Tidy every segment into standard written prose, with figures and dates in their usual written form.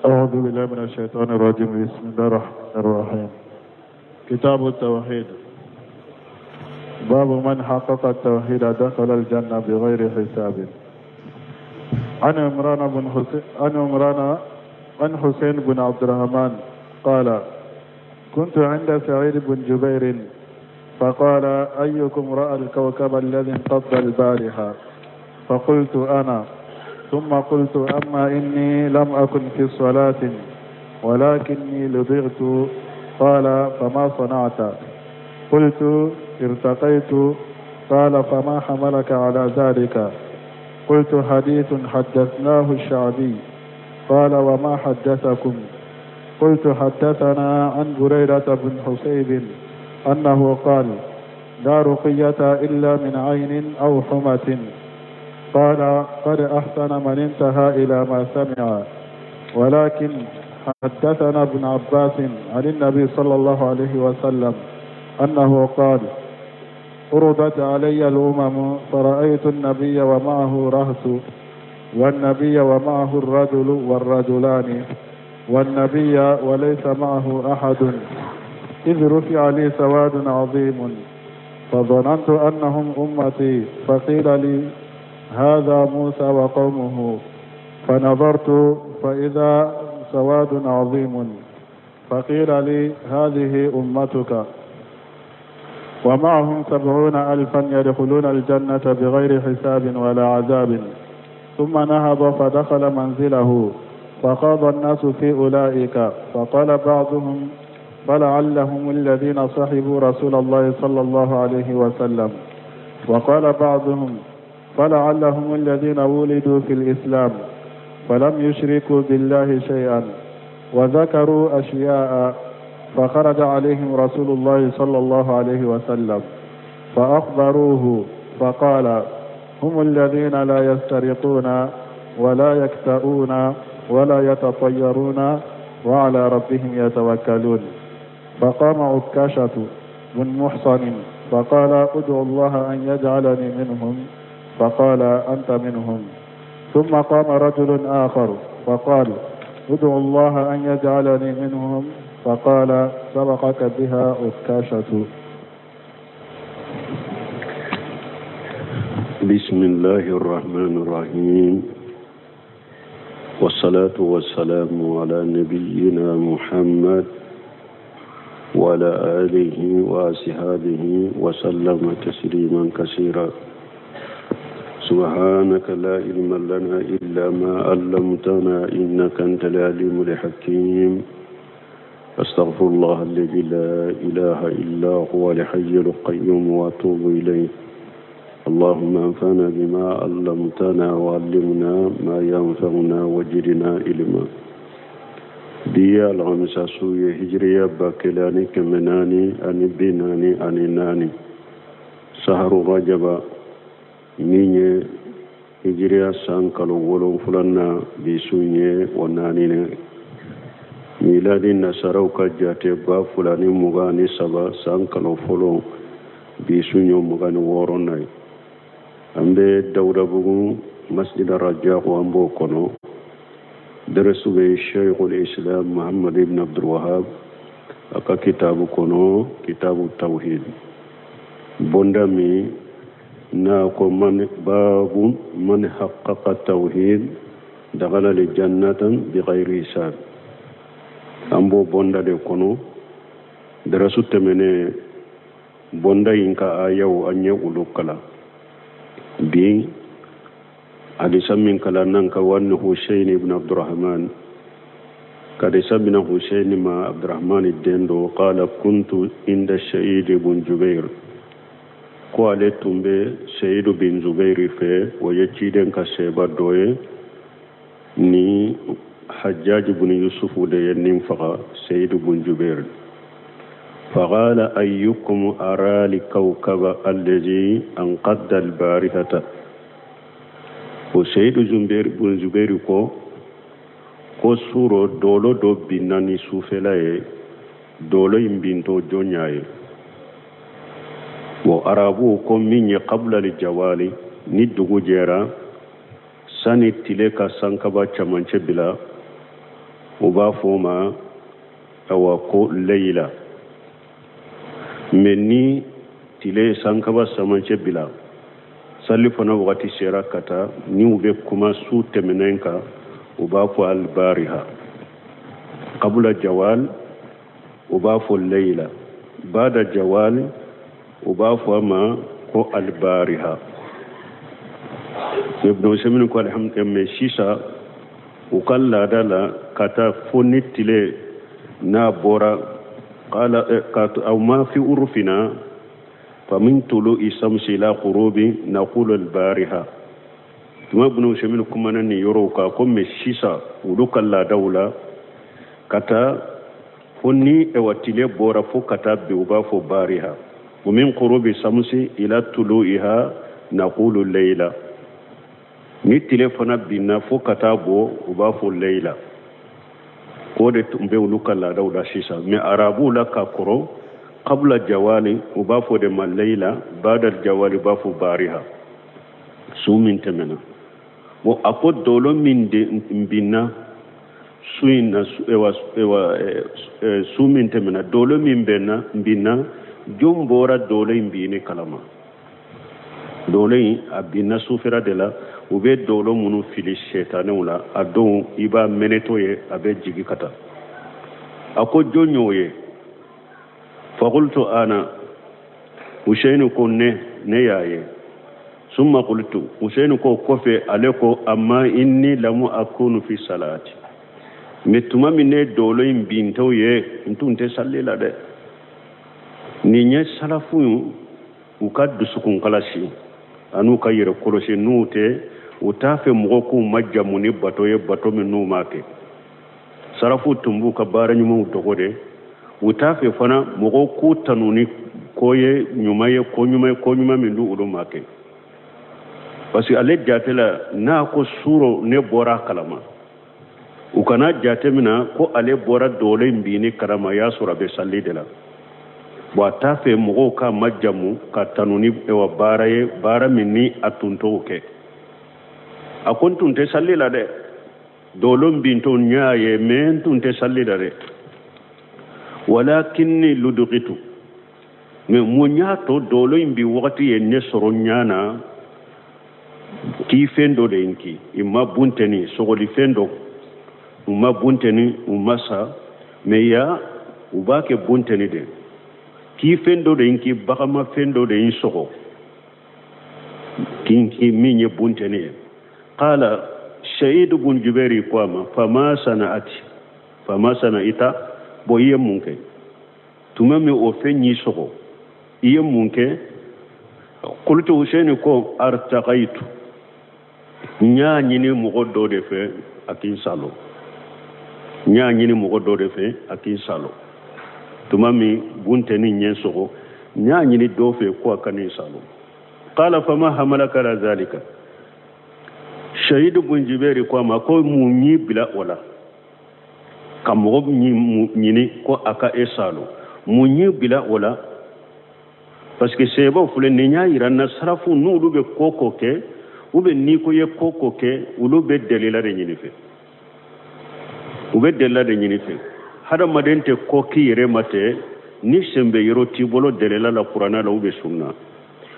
أعوذ بالله من الشيطان الرجيم. بسم الله الرحمن الرحيم. كتاب التوحيد. باب من حقق التوحيد دخل الجنة بغير حساب. عن عمران بن حسين عن عمران عن حسين بن عبد الرحمن قال: كنت عند سعيد بن جبير فقال: أيكم رأى الكوكب الذي انقض البارحة؟ فقلت: أنا. ثم قلت: أما إني لم أكن في صلاة ولكني لدغت. قال: فما صنعت؟ قلت: ارتقيت. قال: فما حملك على ذلك؟ قلت: حديث حدثناه الشعبي. قال: وما حدثكم؟ قلت: حدثنا عن بريدة بن حصيب أنه قال: لا رقية إلا من عين أو حمة. قال: قد أحسن من انتهى إلى ما سمع، ولكن حدثنا ابن عباس عن النبي صلى الله عليه وسلم أنه قال: عرضت علي الأمم فرأيت النبي ومعه رهط، والنبي ومعه الرجل والرجلان، والنبي وليس معه أحد، إذ رفع لي سواد عظيم فظننت أنهم أمتي، فقيل لي: هذا موسى وقومه. فنظرت فإذا سواد عظيم، فقيل لي: هذه أمتك، ومعهم 70,000 يدخلون الجنة بغير حساب ولا عذاب. ثم نهض فدخل منزله، فخاض الناس في أولئك، فقال بعضهم: فلعلهم الذين صحبوا رسول الله صلى الله عليه وسلم، وقال بعضهم: فلعلهم الذين ولدوا في الإسلام فلم يشركوا بالله شيئا، وذكروا أشياء. فخرج عليهم رسول الله صلى الله عليه وسلم فأخبروه، فقال: هم الذين لا يسترقون ولا يكتؤون ولا يتطيرون وعلى ربهم يتوكلون. فقام عكاشة بن محصن فقال: ادعو الله أن يجعلني منهم. فقال: أنت منهم. ثم قام رجل آخر فقال: ادعو الله أن يجعلني منهم. فقال: سبقك بها عكاشة. بسم الله الرحمن الرحيم، والصلاة والسلام على نبينا محمد وعلى آله وأصحابه وسلم تسليما كثيرا. سبحانك لا علم لنا إلا ما علمتنا إنك أنت العليم الحكيم. أستغفر الله الذي لا إله إلا هو الحي القيوم وأتوب إليه. اللهم انفعنا بما علمتنا وعلمنا ما ينفعنا وزدنا علما. Bi alamisa su ye, hijiriya 1444, saharu rajaba min ye hijiriya san kalo wolonfilanan, bi su ye o naani ne. Miladi nasaraw ka jate 2023 san kalo fɔlɔ, bi su ye 26 na ye. An bɛ Dawudabugu Masjid Rajahu, an b'o kɔnɔ. Dɛrɛsu bɛ Sheikhul Islam Muhammad ibn Abdul Wahab a ka kitabu kɔnɔ, kitabu tawhid, bonda min n'a ko man babu man haqqaqa tawhid dakhala li jannatan bi ghayri hisab. An b'o bonda de kɔnɔ. Dɛrɛsu tɛmɛnen, bonda in ka ayaw, an ye olu kalan. Bi hadisa min kalan nan ka wa an Husayn ibn Abdurrahman, kadisa mina Husayn ma, Abdurrahman den do, qala kuntu inda Sa'id ibn Jubair, ko ale tun bɛ Sa'id bin Jubair fɛ, o ye ciden ka sɛba dɔ ye, ni Hajjaj ibn Yusuf de ye nin faga, Sa'id ibn Jubair. فقال: أيكم أرى الكوكب الذي انقض البارحة؟ O Seyidu bun Zubairu ko suro dolo dɔ binna ni sufɛla ye, dolo in bintɔ jɔn y'a ye? O arabuw ko min ye qabla jawali, ni dugu jɛra, sani tile ka sankaba camancɛ bila. U b'a fɔ o ma awa ko leyila. Mɛ ni tile ye sankaba samancɛ bila, salifana wagati sera ka taa, ni u bɛ kuma su tɛmɛnen kan, u b'a fɔ albariha. Qabula jawal u b'a fɔ leyila, bada jawal u b'a fɔ a ma ko albariha. Ibn Usaymin ko alhamdulillah, mɛ sisan u ka laada la ka taa fo ni tile n'a bɔra qala aw ma fi urfina fa min tulu'i samsi ila ghurubi naqulu albariha. Tuma Ibn Usaymin kumana nin yɔrɔw kan ko mɛ sisan olu ka laadaw la ka taa fo ni ewa tile bɔra fo ka taa bin, u b'a fɔ bariha. Wa min ghurubi samsi ila tulu'iha naqulu layla. Ni tile fana binna fo ka taa bɔ, u b'a fɔ layla. K'o de tun bɛ olu ka laadaw la sisan. Mɛ arabuw la ka kɔrɔ, qabla jawali u b'a fɔ de ma layla, bada jawali u b'a fɔ bariha, su min tɛmɛna. Bon, a ko dolo min de binna su in na, ewa ewa su min tɛmɛna, dolo min bɛnna binna, jɔn bɔra dolo in binni kalama? Dolo in a binna sufɛra de la. U bɛ dolo minnu fili sɛtanɛw la, a don i b'a mɛnɛtɔ ye, a bɛ jigi ka taa. A ko jɔn y'o ye? Fakultu ana. Hussein ko ne y'a ye. Summa qultu, Hussein ko kɔfɛ ale ko amma inni lamu akunu fi salati. Mɛ tuma min ne dolo in bintɔ ye, n tun tɛ salli la dɛ. Nin ye salafu u ka dusukun kalasi an'u ka yɛrɛ kɔlɔsi, n'u tɛ u t'a fɛ mɔgɔ k'u ma jamu ni bato ye, bato min n'u m'a kɛ. Sarafu tun b'u ka baara ɲumanw dogo de, u t'a fɛ fana mɔgɔw k'u tanu ni ko ye ɲuman ye, ko ɲuman ye, ko ɲuman min n'u olu m'a kɛ. Parce que ale jate la, n'a ko suro ne bɔra a kalama, u kana jate mina ko ale bɔra dolo in binni kalama, y'a sɔrɔ a bɛ salli de la. Bon, a t'a fɛ mɔgɔw k'a ma jamu ka tanu ni ewa baara ye, baara min ni a tun t'o kɛ. A ko n tun tɛ salli la dɛ, dolo bintɔ n y'a ye, mɛ n tun tɛ salli la dɛ. Walakinni ludugitu, mɛ mun y'a to dolo in bi wagati ye ne sɔrɔ ɲa na? K'i fɛn dɔ de ye n ki, i ma buntɛni sɔgɔlifɛn dɔ, u ma buntɛni, u ma sa, mɛ ya u b'a kɛ buntɛni de. K'i fɛn dɔ de ye n ki, bagama fɛn dɔ de ye n sɔgɔ k'i min ye buntɛni ye. Qala Sa'idu bun Jubairi ko a ma fama sana'ati fama sana'ita, bon i ye mun kɛ tuma min o fɛn y'i sɔgɔ, i ye mun kɛ? Qultu, Hussein ko artaqaitu, n y'a ɲini mɔgɔ dɔ de fɛ a k'i salo, n y'a ɲini mɔgɔ dɔ de fɛ a k'i salo. Tuma min buntɛni ɲɛ sɔgɔ, n y'a ɲini dɔ fɛ ko a ka nin salo. Qala fama hamalaka ala zalika. Sa'idu bun Jubairi ko a ma ko mun y'i bila o la ka mɔgɔ ɲini ko a ka e salo, mun y'i bila o la? Parce que sɛbɛw filɛ nin y'a yira na, sarafu n'olu bɛ ko ko kɛ, u bɛ n'i ko ye ko ko kɛ, olu bɛ delila de ɲini fɛ, u bɛ delila de ɲini fɛ. Hadamaden tɛ ko k'i yɛrɛ ma tɛ ni senbɛ yɔrɔ t'i bolo delila la kuranɛ la u bɛ sunna.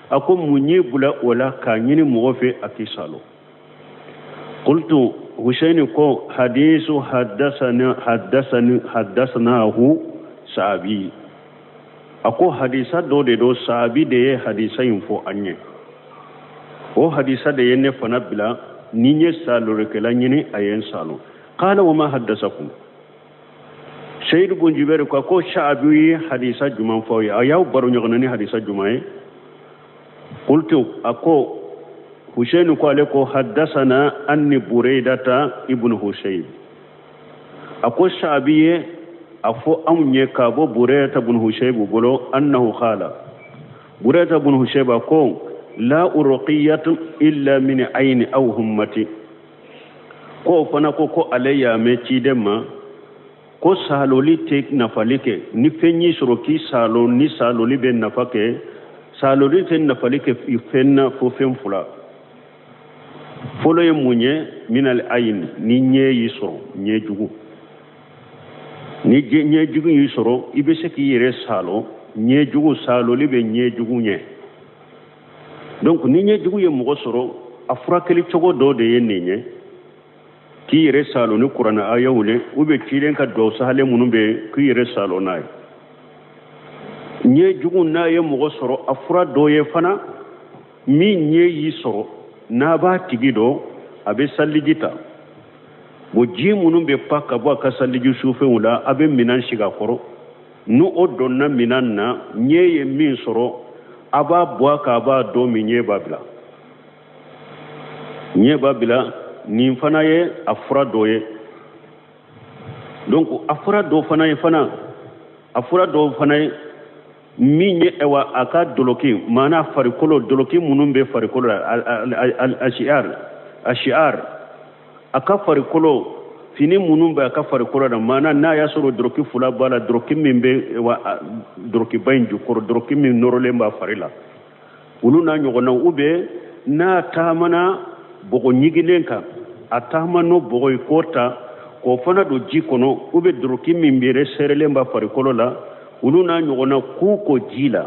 A ko mun y'i bila o la k'a ɲini mɔgɔ fɛ a k'i salo? Qultu, Hussein ko hadisu haddasana haddasani haddasanahu sahabi. A ko hadisa dɔ de don, sahabi de ye hadisa in fɔ an ye, o hadisa de ye ne fana bila ni n ye salorikɛla ɲini a ye n salo. Qala wa ma haddasakum. Sayidu bun Jubair ko ko sahabi ye hadisa jumɛn fɔ aw ye, a y'aw baro ɲɔgɔn na ni hadisa jumɛn ye? Qultu, a ko Hussein ko ale ko haddasana anni Bureidata ibn Husayb. A ko sahabi ye a fɔ anw ye k'a bɔ Bureidata ibn Husayb bolo, annahu qala, Bureidata ibn Husayb ko la urqiyatu illa min ayni aw hummati. Ko fana ko ko ale y'a mɛn ciden ma ko saloli tɛ nafali kɛ ni fɛn y'i sɔrɔ k'i salo, ni saloli bɛ nafa kɛ, saloli tɛ nafali kɛ fɛn na fo fɛn fila. Fɔlɔ ye mun ye? Minal ayin, ni ɲɛ y'i sɔrɔ, ɲɛ jugu. Ni ɲɛjugu y'i sɔrɔ, i bɛ se k'i yɛrɛ salo. Ɲɛjugu saloli bɛ ɲɛjugu ɲɛ. Donc ni ɲɛjugu ye mɔgɔ sɔrɔ, a furakɛli cogo dɔ de ye nin ye, k'i yɛrɛ salo ni kuranɛ ayaw le, ou bien ciden ka duwawu sahalen minnu bɛ yen, k'i yɛrɛ salo n'a ye. Ɲɛjugu n'a ye mɔgɔ sɔrɔ, a fura dɔ ye fana, min ɲɛ y'i sɔrɔ n'a b'a tigi dɔn, a bɛ saliji ta. Bon, ji minnu bɛ pa ka bɔ a ka saliji sufɛnw la, a bɛ minɛn sigi a kɔrɔ. Ni o donna minɛn na, ɲɛ ye min sɔrɔ, a b'a bɔ a kan, a b'a dɔ min, ɲɛ b'a bila, ɲɛ b'a bila. Nin fana ye a fura dɔ ye. Donc a fura dɔ fana ye fana, a fura dɔ fana ye min ye, ayiwa, a ka doloki, maana farikolo doloki minnu bɛ farikolo la, ashiar ashiar, a ka farikolo fini minnu bɛ a ka farikolo la, maana n'a y'a sɔrɔ doroki fila b'a la, doroki min bɛ wa dorokiba in jukɔrɔ, doroki min nɔrɔlen b'a fari la, olu n'a ɲɔgɔnnaw, ou bien n'a taamana bɔgɔ ɲiginnen kan, a taama n'o bɔgɔ ye, k'o ta k'o fana don ji kɔnɔ, ou bien doroki min yɛrɛ sɛrɛlen b'a farikolo la, olu n'a ɲɔgɔnna, k'u ko ji la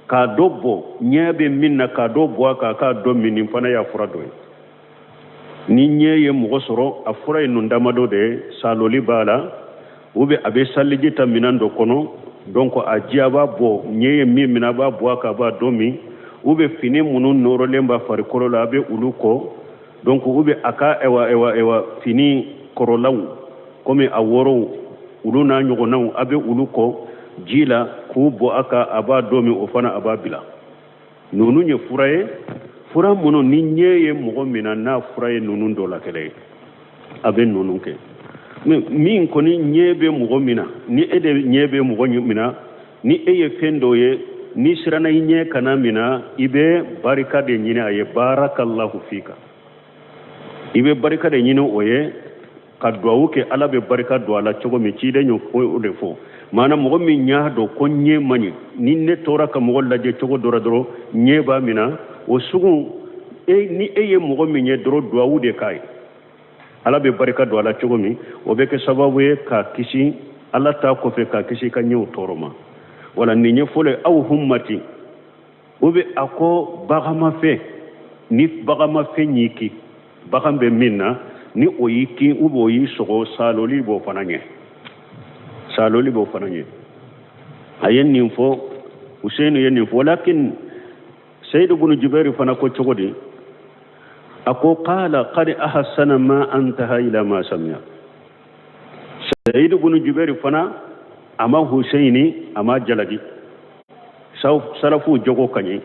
k'a dɔ bɔ ɲɛ bɛ min na, k'a dɔ bɔ a kan, k'a dɔ min. Nin fana y'a fura dɔ ye. Ni ɲɛ ye mɔgɔ sɔrɔ, a fura ye ninnu damadɔ de ye. Saloli b'a la, ou bien a bɛ saliji ta minɛn dɔ kɔnɔ, donc a ji a b'a bɔ ɲɛ ye min minɛ, a b'a bɔ a kan, a b'a dɔ min, ou bien fini minnu nɔrɔlen b'a farikolo la, a bɛ olu kɔ. Donc ou bien a ka, ayiwa, ayiwa, ayiwa, fini kɔrɔlaw komi a worow, olu n'a ɲɔgɔnnaw, a bɛ olu kɔ ji la k'u bɔ a kan, a b'a dɔ min, o fana a b'a bila. Ninnu ye fura ye, fura minnu ni ɲɛ ye mɔgɔ min na, n'a fura ye ninnu dɔ la kɛlɛ ye, a bɛ ninnu kɛ. Min kɔni ɲɛ bɛ mɔgɔ min na, ni e de ɲɛ bɛ mɔgɔ min na, ni e ye fɛn dɔ ye, ni siranna i ɲɛ kana mina, i bɛ barika de ɲini a ye. Barakallahu fika, i bɛ barika de ɲini o ye, ka duwawu kɛ Ala bɛ barika don a la cogo min. Ciden y'o o de fɔ. Maana mɔgɔ min y'a dɔn ko ɲɛ man ɲi, ni ne tora ka mɔgɔ lajɛ cogo dɔ la dɔrɔn, ɲɛ b'a mina, o sugu e, ni e ye mɔgɔ min ye dɔrɔn, duwawu de k'a ye, Ala bɛ barika don a la cogo min, o bɛ kɛ sababu ye k'a kisi Ala ta kɔfɛ, k'a kisi ka ɲɛw tɔɔrɔ ma. Wala nin ye fɔlɔ ye. Aw hummati, o bɛ a ko bagamafɛn, ni bagamafɛn y'i kin, bagan bɛ min na, ni o y'i kin ou bien o y'i sɔgɔ, saloli b'o fana ɲɛ, saloli b'o fana ɲɛ. A ye nin fɔ, Hussein ye nin fɔ. Walakin Seyidu bunu Jubɛri fana ko cogo di? A ko qala qad ahsana ma antaha ila ma samiya. Seyidu bunu Jubɛri fana a ma Hussein, a ma jalagi. Salafu jogo ka ɲi,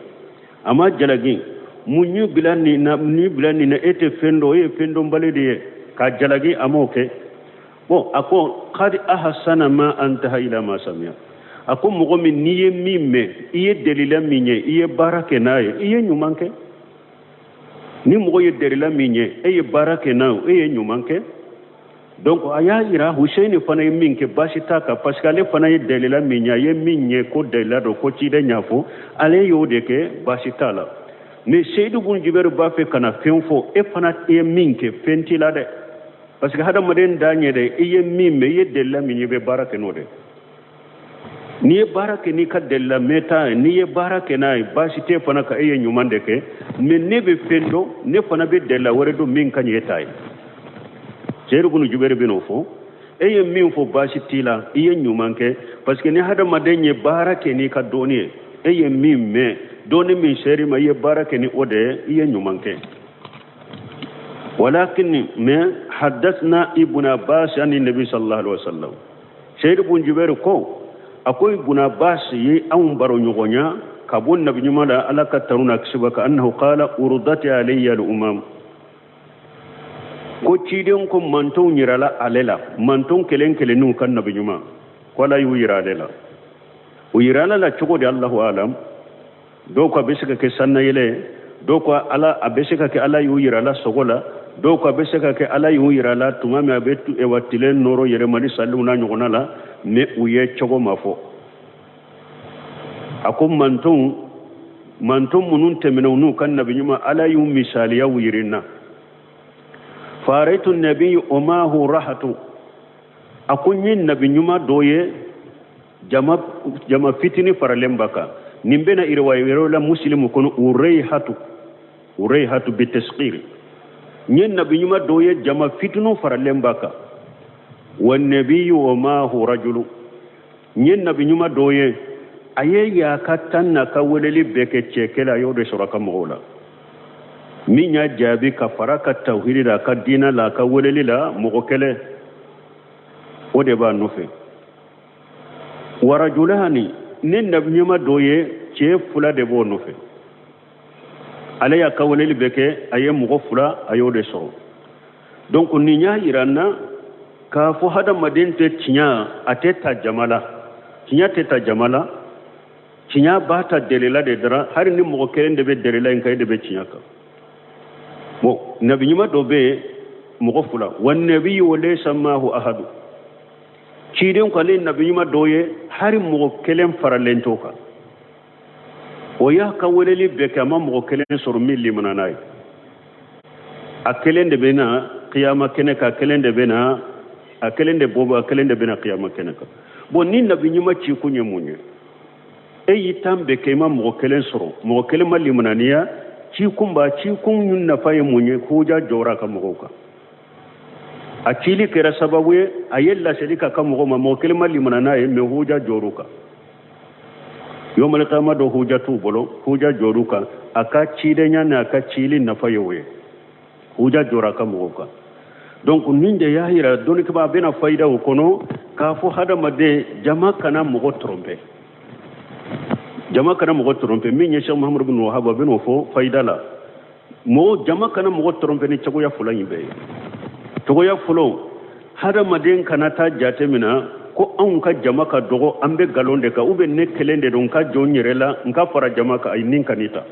a ma jalagi. Mun y'u bila nin na? Ni bila nin na, e tɛ fɛn dɔn, e ye fɛn dɔnbali de ye, k'a jalagi, a m'o kɛ. Bon, a ko qad ahsana ma antaha ila ma samiya. A ko mɔgɔ min n'i ye min mɛn, i ye delila min ye, i ye baara kɛ n'a ye, i ye ɲuman kɛ. Ni mɔgɔ ye delila min ye, e ye baara kɛ n'a ye, e ye ɲuman kɛ. Donc a y'a yira Hussein fana ye min kɛ, baasi t'a kan, parce que ale fana ye delila min ye, a ye min ye ko delila don, ko ciden y'a fɔ, ale y'o de kɛ, baasi t'a la. Mais Seyidu bun Jubɛri b'a fɛ ka na fɛn fɔ, e fana ye min kɛ, fɛn t'i la dɛ, parce que hadamaden da ɲɛ dɛ, i ye min mɛn, i ye delila min ye, i bɛ baara kɛ n'o de. N'i ye baara kɛ n'i ka delila mɛta ye, n'i ye baara kɛ n'a ye, baasi tɛ fana ka, e ye ɲuman de kɛ. Mais ne bɛ fɛn dɔn, ne fana bɛ delila wɛrɛ dɔn min ka ɲi e ta ye. Seyidu bunu Jubɛri bɛ n'o fɔ. E ye min fɔ, baasi t'i la, i ye ɲuman kɛ, parce que ni hadamaden ye baara kɛ n'i ka dɔnni ye, e ye min mɛn, dɔnni min ser'i ma, i ye baara kɛ ni o de ye, i ye ɲuman kɛ. Walakin mais haddathna Ibn Abbas ani Nabi sallallahu alaihi wasallam. Seyidu bun Jubɛri ko, a ko Ibn Abbas ye anw baro ɲɔgɔnya ka bɔ nabi ɲuman la, Ala ka tanu n'a kisi b'a kan, annahu qala urudat alayya al umam, ko ciden ko mantonw yirala ale la, manton kelen kelenninw ka nabi ɲuman, ko Ala y'u yira ale la. O yirala la cogo di? Allahu alam. Dɔw ko a bɛ se ka kɛ sannayɛlɛ ye, dɔw ko ala a bɛ se ka kɛ Ala y'u yira la sogo la, dɔw ko a bɛ se ka kɛ Ala y'u yira la tuma min a bɛ wa tile nɔrɔ yɛlɛmali saliw n'a ɲɔgɔnna la. Mais u ye cogo ma fɔ. A ko manton minnu tɛmɛna n'u ka nabi ɲuman, Ala y'u misaliyaw yiri na. Faraitu nabi o mahu rahatu. A ko n ye nabi ɲuman dɔ ye, jama fitini faralen b'a kan. Nin bɛna riwaya wɛrɛw la Musilimu kɔnɔ, ureyhatu bi tasghir. N ye nabi ɲuman dɔ ye, jama fitini faralen b'a kan. Wa nabiyu wa maahu rajulu. N ye nabi ɲuman dɔ ye, a ye y'a ka tan n'a ka weleli bɛɛ kɛ cɛ kelen, a y'o de sɔrɔ a ka mɔgɔw la, min y'a jaabi ka fara a ka tawhidi la, a ka diina la, a ka weleli la, mɔgɔ kelen o de b'a nɔfɛ. Wa rajulani, ne nabi ɲuman dɔ ye, cɛ fila de b'o nɔfɛ. Ale y'a ka weleli bɛɛ kɛ, a ye mɔgɔ fila, a y'o de sɔrɔ. Donc nin y'a yira n na k'a fɔ hadamaden tɛ tiɲɛ, a tɛ ta jama la, tiɲɛ tɛ ta jama la, tiɲɛ b'a ta delila de dara. Hali ni mɔgɔ kelen de bɛ delila in kan, e de bɛ tiɲɛ kan. Bon, nabi ɲuman dɔ bɛ yen, mɔgɔ fila. Wa nabiyu wa laysa maahu ahadu. Ciden ko ale nabi ɲuman dɔ ye, hali mɔgɔ kelen faralen t'o kan. O y'a ka weleli bɛɛ kɛ, a ma mɔgɔ kelen sɔrɔ min limana n'a ye. A kelen de bɛ na kiyama kɛnɛ kan, a kelen de bɛ na, a kelen de bɔ, a kelen de bɛ na kiyama kɛnɛ kan. Bon, ni nabi ɲuman ci kun ye mun ye? E y'i tan bɛɛ kɛ, i ma mɔgɔ kelen sɔrɔ, mɔgɔ kelen ma limananiya, ci kun b'a ci kun nafa ye mun ye? Huja jɔra a ka mɔgɔw kan. A cili kɛra sababu ye, a ye laseli ka ka mɔgɔw ma, mɔgɔ kelen ma limana n'a ye, mais huja jɔr'u kan. Yawmal qiyama dɔ huja t'u bolo, huja jɔr'u kan. A ka cidenya n'a ka cili nafa ye o ye, huja jɔra a ka mɔgɔw kan. Donc nin de y'a yira dɔnnikɛbaa bɛna fayida o kɔnɔ k'a fɔ hadamaden jama kana mɔgɔ tromper, jama kana mɔgɔ tromper. Min ye Cheikh Muhammad bin Wahab a bɛn'o fɔ fayida la. Mɔgɔ jama kana mɔgɔ tromper ni cogoya fila in bɛɛ ye. Cogoya fɔlɔ, hadamaden kana taa jate minɛ ko anw ka jama ka dɔgɔ, an bɛ nkalon de kan, ou bien ne kelen de don, n ka jɔ n yɛrɛ la, n ka fara jama kan. Ayi, nin kan'i ta.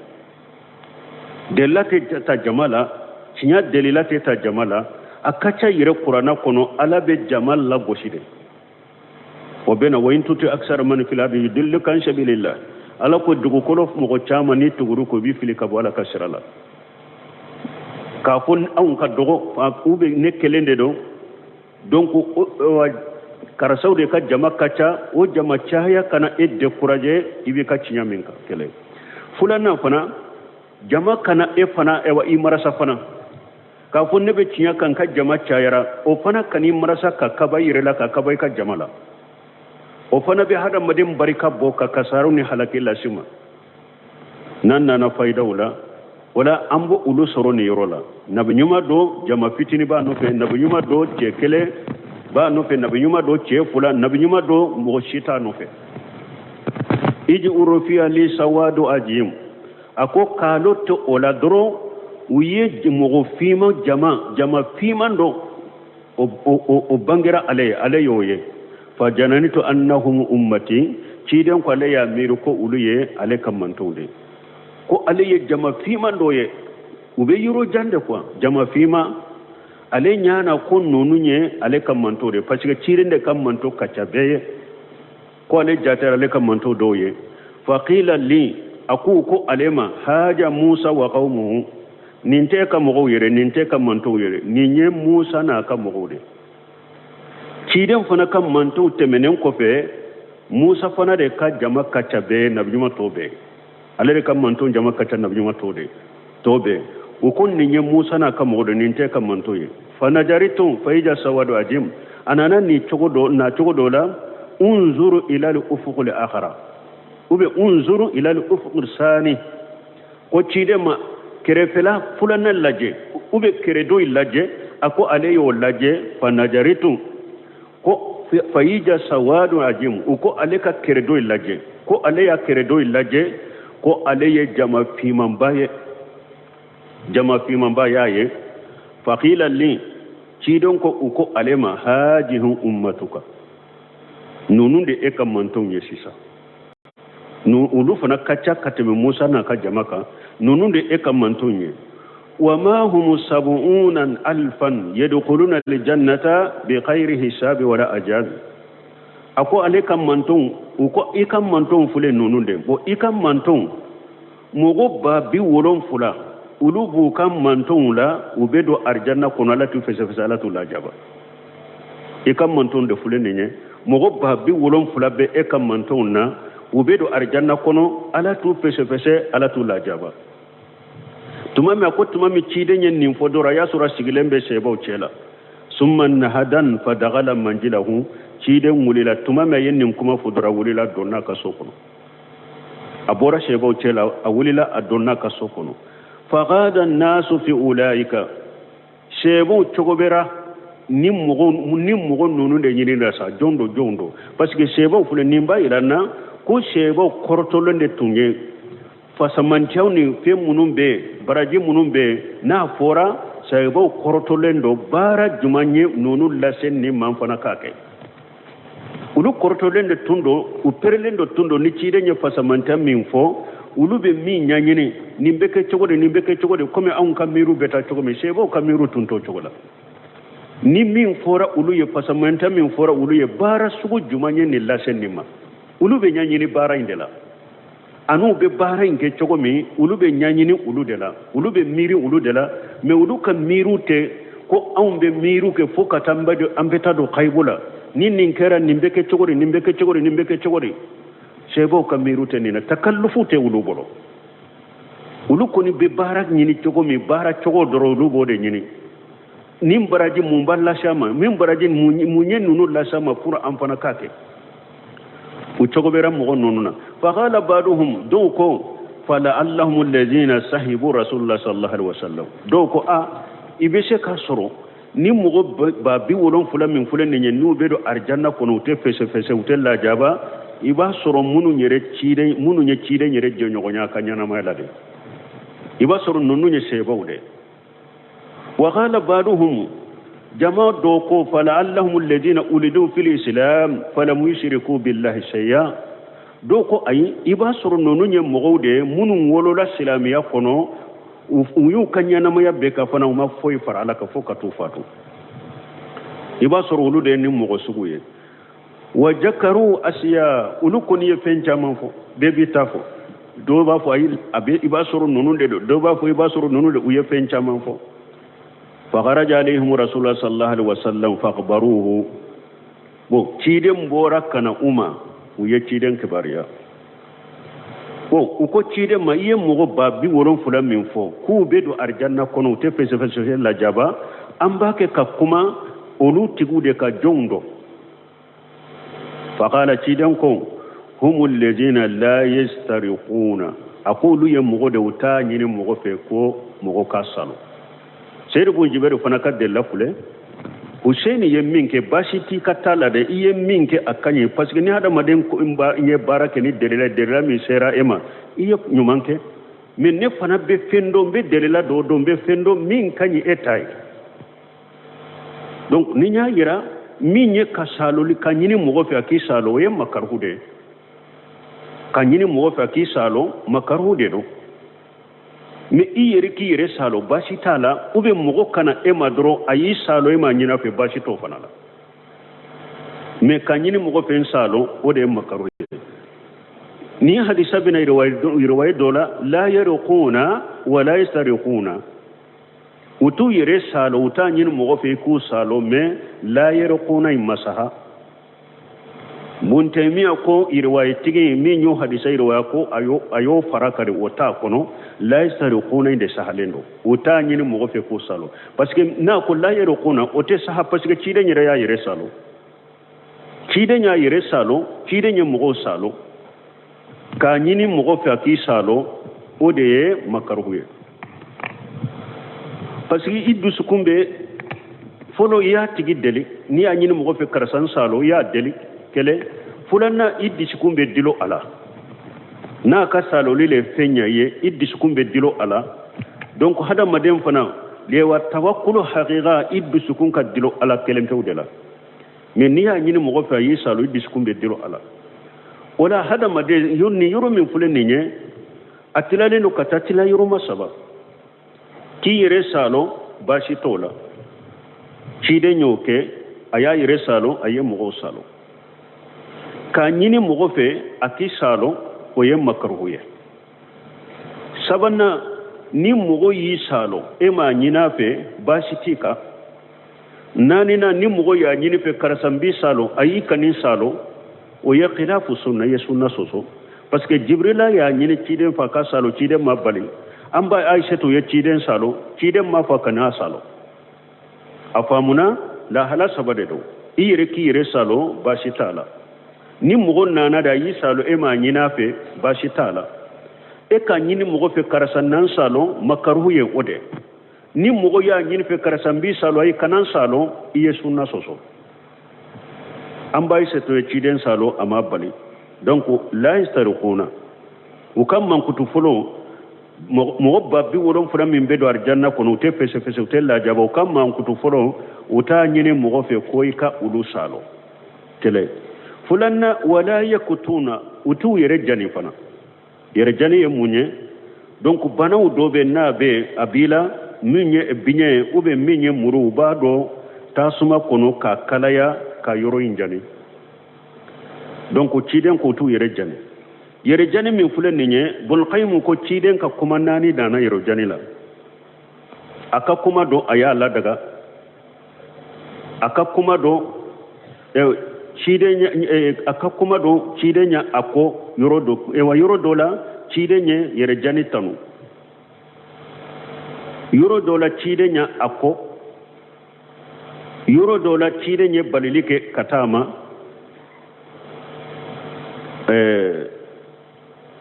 Delila tɛ ta jama la, tiɲɛ delila tɛ ta jama la. A ka ca yɛrɛ kuranna kɔnɔ, Ala bɛ jama lagosi de. O bɛ na wa in tuti aksara man fil ardi yudilluka an sabilillah. Ala ko dugukolo mɔgɔ caman ni tuguru ko i b'i fili ka bɔ Ala ka sira la. K'a fɔ anw ka dɔgɔ, ou bien ne kelen de don, donc karisaw de ka jama ka ca, o jama caya kana e décourager i b'i ka tiɲɛ min kan. Kelen filanan fana, jama kana e fana ɛwa i marasa fana k'a fɔ ne bɛ tiɲɛ kan, n ka jama cayara, o fana kan'i marasa ka kaba i yɛrɛ la, ka kaba i ka jama la. O fana bɛ hadamaden barika bɔ ka kasaraw ni halaki lase ma. N'an nana fayidaw la, wala an b'o olu sɔrɔ nin yɔrɔ la. Nabi ɲuman don, jama fitini b'a nɔfɛ. Nabi ɲuman don, cɛ kelen b'a nɔfɛ. Nabi ɲuman don, cɛ fila. Nabi ɲuman don, mɔgɔ si t'a nɔfɛ. Iji urufiya li sawadu ajim. A ko k'alo to o la dɔrɔn, u ye mɔgɔ finman, jama finman dɔ, o bangera ale ye, ale y'o ye. Fa jananitu annahum ummati. Ciden ko ale y'a miiri ko olu ye ale ka mantonw de ye, ko ale ye jama finman dɔ ye, u bɛ yɔrɔ jan de quoi, jama finman. Ale ɲana ko ninnu ye ale ka mantonw de ye, parce que ciden de ka manton ka ca bɛɛ ye, ko ale jatera ale ka manton dɔw ye. Faqila li, a ko ko ale ma haja Musa wa qawmuhu, nin tɛ ka mɔgɔw yɛrɛ, nin tɛ ka mantonw yɛrɛ, nin ye Musa n'a ka mɔgɔw de. Ciden fana ka mantonw tɛmɛnen kɔfɛ, Musa fana de ka jama ka ca bɛɛ, nabi ɲuman tɔw bɛɛ. Ale de ka manton jama ka ca nabi ɲuman tɔw de tɔw bɛɛ. U ko nin ye Musa n'a ka mɔgɔ de, nin tɛ ka manton ye. Fanajaritum fayija sawadu ajim. A nana nin cogo dɔ na cogo dɔ la, unzuru ila al-ufuqil akhara, ou bien unzuru ila al-ufuqil sani. Ko ciden ma kɛrɛfɛla filanan lajɛ, ou bien kɛrɛdɔ in lajɛ. A ko ale y'o lajɛ, fanajaritum ko fayija sawadu ajim. U ko ale ka kɛrɛdɔ in lajɛ, ko ale y'a kɛrɛdɔ in lajɛ, ko ale ye jama finmanba ye, jama finmanba y'a ye. Faqila li, ciden ko u ko ale ma hajihu ummatuka, ninnu de e ka mantonw ye sisan, olu fana ka ca ka tɛmɛ Musa n'a ka jama kan, ninnu de e ka mantonw ye. Wa ma hum sab'una alfan yadkhuluna aljannata bi khayri hisabi wala ajab. A ko ale ka mantonw, u ko i ka mantonw filɛ ninnu de. Bon, i ka mantonw mɔgɔ 70,000, olu b'u ka mantonw la, u bɛ don arijanna kɔnɔ, Ala t'u fɛsɛfɛsɛ, Ala t'u lajaba. I ka mantonw de filɛ nin ye, mɔgɔ 70,000 bɛ e ka mantonw na, u bɛ don arijanna kɔnɔ, Ala t'u fɛsɛfɛsɛ, Ala t'u lajaba. Tuma min a ko, tuma min ciden ye nin fɔ dɔrɔn, a y'a sɔrɔ a sigilen bɛ sɛbaw cɛ la. Summa nahadan fadagala manjilahu. Ciden wulila tuma min a ye nin kuma fɔ dɔrɔn, a wulila, donna a ka so kɔnɔ. A bɔra sɛbaw cɛ la, a wulila, a donna a ka so kɔnɔ. Fagada nasu fi ulaika, sɛbaw cogo bɛra ni mɔgɔ ni mɔgɔ ninnu de ɲini la sa, jɔn don, jɔn don? Parce que sɛbaw filɛ nin b'a yira na ko sɛbaw kɔrɔtɔlen de tun ye fasamantiyaw ni fɛn minnu bɛ yen, baraji minnu bɛ yen. N'a fɔra sɛbaw kɔrɔtɔlen don, baara jumɛn ye ninnu lase nin man fana k'a kɛ? Olu kɔrɔtɔlen de tun don, u perelen de tun don. Ni ciden ye fasamantiya min fɔ, olu bɛ min ɲɛɲini, nin bɛ kɛ cogo di, nin bɛ kɛ cogo di? Komi anw ka miiriw bɛ taa cogo min, sɛbaw ka miiriw tun t'o cogo la. Ni min fɔra olu ye, fasamantiya min fɔra olu ye, baara sugu jumɛn ye nin lase nin ma? Olu bɛ ɲɛɲini baara in de la, an'u bɛ baara in kɛ cogo min, olu bɛ ɲɛɲini olu de la, olu bɛ miiri olu de la. Mais olu ka miiriw tɛ ko anw bɛ miiriw kɛ fo ka taa an bɛ taa don kayibu la, ni nin kɛra, nin bɛ kɛ cogo di, nin bɛ kɛ cogo di, nin bɛ kɛ cogo di. Sɛbaw ka miiriw tɛ nin na, takallufu tɛ olu bolo. Olu kɔni bɛ baara ɲini cogo min, baara cogo dɔrɔn, olu b'o de ɲini. Nin baraji mun b'a lase a ma, min baraji mun ye ninnu lase a ma pour an fana k'a kɛ? U cogo bɛra mɔgɔ ninnu na. Faqala ba'duhum, dɔw ko fala'allahum alladhina sahibu rasulullah sallallahu alaihi wasallam. Dɔw ko a i bɛ se k'a sɔrɔ ni mɔgɔ 70,000 min filɛ nin ye, n'u bɛ don arijanna kɔnɔ, u tɛ fɛsɛfɛsɛ, u tɛ lajaba, i b'a sɔrɔ minnu yɛrɛ ciden, minnu ye ciden yɛrɛ jɛɲɔgɔnya ka ɲɛnamaya la dɛ, i b'a sɔrɔ ninnu ye sɛbaw dɛ. Wa qala ba'duhum, jama dɔw ko fala'allahum alladhina ulidu fil islam falam yushriku billahi shay'a. Dɔw ko ayi, i b'a sɔrɔ ninnu ye mɔgɔw de ye minnu wolola silamɛya kɔnɔ, u y'u ka ɲɛnamaya bɛɛ ka fana, u ma foyi fara Ala kan fo ka t'u fatu. I b'a sɔrɔ olu de ye nin mɔgɔ sugu ye. Wa jakaru asiya, olu kɔni ye fɛn caman fɔ, bɛɛ b'i ta fɔ. Dɔw b'a fɔ ayi, a bɛ i b'a sɔrɔ ninnu de don, dɔw b'a fɔ i b'a sɔrɔ ninnu de. U ye fɛn caman fɔ. Fakharaja alayhim rasulullah sallallahu alaihi wasallam fakhbaruhu. Bon, ciden bɔra ka na u ma, u ye ciden kibaruya. Bon, u ko ciden ma, i ye mɔgɔ 70,000 min fɔ k'u bɛ don arijanna kɔnɔ, u tɛ fɛsɛfɛsɛ lajaba, an b'a kɛ ka kuma olu tigiw de ka jɔnw dɔn. Faqala, ciden ko humu alladhina la yastariquna. A ko olu ye mɔgɔ de, u t'a ɲini mɔgɔ fɛ ko mɔgɔ ka salo. Seyidu bun Jibɛri fana ka delila filɛ, Hussein ye min kɛ, baasi t'i ka taa la dɛ, i ye min kɛ, a ka ɲi, parce que ni hadamaden ye baara kɛ ni delila, delila min sera e ma, i ye ɲuman kɛ. Mais ne fana bɛ fɛn dɔn, n bɛ delila dɔ dɔn, n bɛ fɛn dɔn min ka ɲi e ta ye. Donc ni y'a yira min ye ka saloli ka ɲini mɔgɔ fɛ a k'i salo, o ye makaruhu de ye. Ka ɲini mɔgɔ fɛ a k'i salo, makaruhu de don. Mais i yɛrɛ k'i yɛrɛ salo, baasi t'a la. Ou bien mɔgɔ kana e ma dɔrɔn, a y'i salo, e ma ɲini a fɛ, baasi t'o fana la. Mais ka ɲini mɔgɔ fɛ n salo, o de ye makaruhu ye. Ni hadisa bɛna riwaye dɔ la, la yarquna wa la yastariquna, u t'u yɛrɛ salo, u t'a ɲini mɔgɔ fɛ i k'u salo. Mais la yarquna in masaha. Buntɛmiya ko riwayetigi min y'o hadisa riwaya ko a y'o fara kari, o t'a kɔnɔ. La yastariquna in de sahalen don, u t'a ɲini mɔgɔ fɛ k'u salo. Parce que n'a ko la yarquna, o tɛ saha, parce que ciden yɛrɛ y'a yɛrɛ salo, ciden y'a yɛrɛ salo, ciden ye mɔgɔw salo. K'a ɲini mɔgɔ fɛ a k'i salo, o de ye makaruhu ye, parce que i dusukun bɛ fɔlɔ, i y'a tigi deli. N'i y'a ɲini mɔgɔ fɛ karisa n salo, i y'a deli kelen. Filanan, i dusukun bɛ dilo a la. N'a ka saloli le fɛn ɲɛ ye, i dusukun bɛ dilo a la. Donc hadamaden fana lewa tawakkulu haqiqa, i dusukun ka dilo ala kelen pewu de la. Mais n'i y'a ɲini mɔgɔ fɛ a y'i salo, i dusukun bɛ dilo a la. O la hadamaden nin yɔrɔ min filɛ nin ye, a tilalen don ka taa tila yɔrɔma saba. K'i yɛrɛ salo, baasi t'o la, ciden y'o kɛ, a y'a yɛrɛ salo, a ye mɔgɔw salo. K'a ɲini mɔgɔ fɛ a k'i salo, o ye makaruhu ye. Sabanan, ni mɔgɔ y'i salo, e m'a ɲini a fɛ, baasi t'i kan. Naaninan, ni mɔgɔ y'a ɲini fɛ karisa n b'i salon, ayi kan'i salon, o ye khilafu sunna ye, sunna sɔsɔ, parce que Jibrila y'a ɲini ciden fɛ a ka salon, ciden ma bali. An ba Aisatu ye ciden salon, ciden ma fɔ kana salon. A faamuna? Lahala saba de don. I yɛrɛ k'i yɛrɛ salon, baasi t'a la. Ni mɔgɔ nana de a y'i salon, e m'a ɲini a fɛ, baasi t'a la. E k'a ɲini mɔgɔ fɛ karisa na n salon, makaruhu ye o de. Ni mɔgɔ y'a ɲini fɛ karisa n b'i salon, ayi kana n salon, i ye sunna sɔsɔ. An ba Aisatu ye ciden salon, a ma bali. Donc la yastarikuna, u ka mankutu fɔlɔ, mɔgɔ 70,000 min bɛ don arijanna kɔnɔ, u tɛ fɛsɛfɛsɛ, u tɛ lajaba. U ka mankutu fɔlɔ, u t'a ɲini mɔgɔ fɛ ko i ka olu salon. Kelen. Filanan, wala yakutuna, u t'u yɛrɛ jani fana. Yɛrɛ jani ye mun ye? Donc banaw dɔ bɛ n'a bɛ a b'i la, min ye biɲɛ ye ou bien min ye muru, u b'a don tasuma kɔnɔ k'a kalaya ka yɔrɔ in jani. Donc ciden k'u t'u yɛrɛ jani. Yɛrɛ jani min filɛ nin ye, Bulkayimu ko ciden ka kuma naani nana yɛrɛ jani la. A ka kuma dɔ, a y'a ladaga. A ka kuma dɔ, ciden a ka kuma dɔ, ciden ya a ko yɔrɔ dɔ, wa yɔrɔ dɔ la ciden ye yɛrɛ jani tanu. Yɔrɔ dɔ la ciden ya a ko, yɔrɔ dɔ la ciden ye balili kɛ ka taa ma.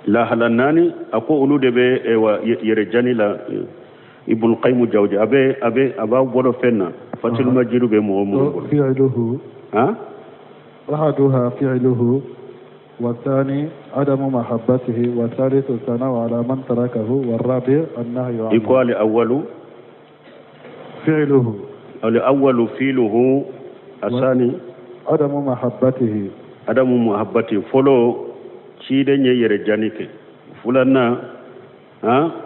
Lahala naani, a ko olu de bɛ wa yɛrɛ jani la. Ibn Qayyim Jawzi a bɛ a bɛ a b'a bolo fɛn na, Fathul Majid bɛ mɔgɔ minnu bolo. Fi'luhu. Han? أحدها فعله، والثاني عدم محبته، والثالث الثناء على من تركه، والرابع النهي عنه. يقال الأول فعله. الأول فعله، الثاني عدم محبته. عدم محبته. فلو ciden ye yɛrɛ jani kɛ. Filanan,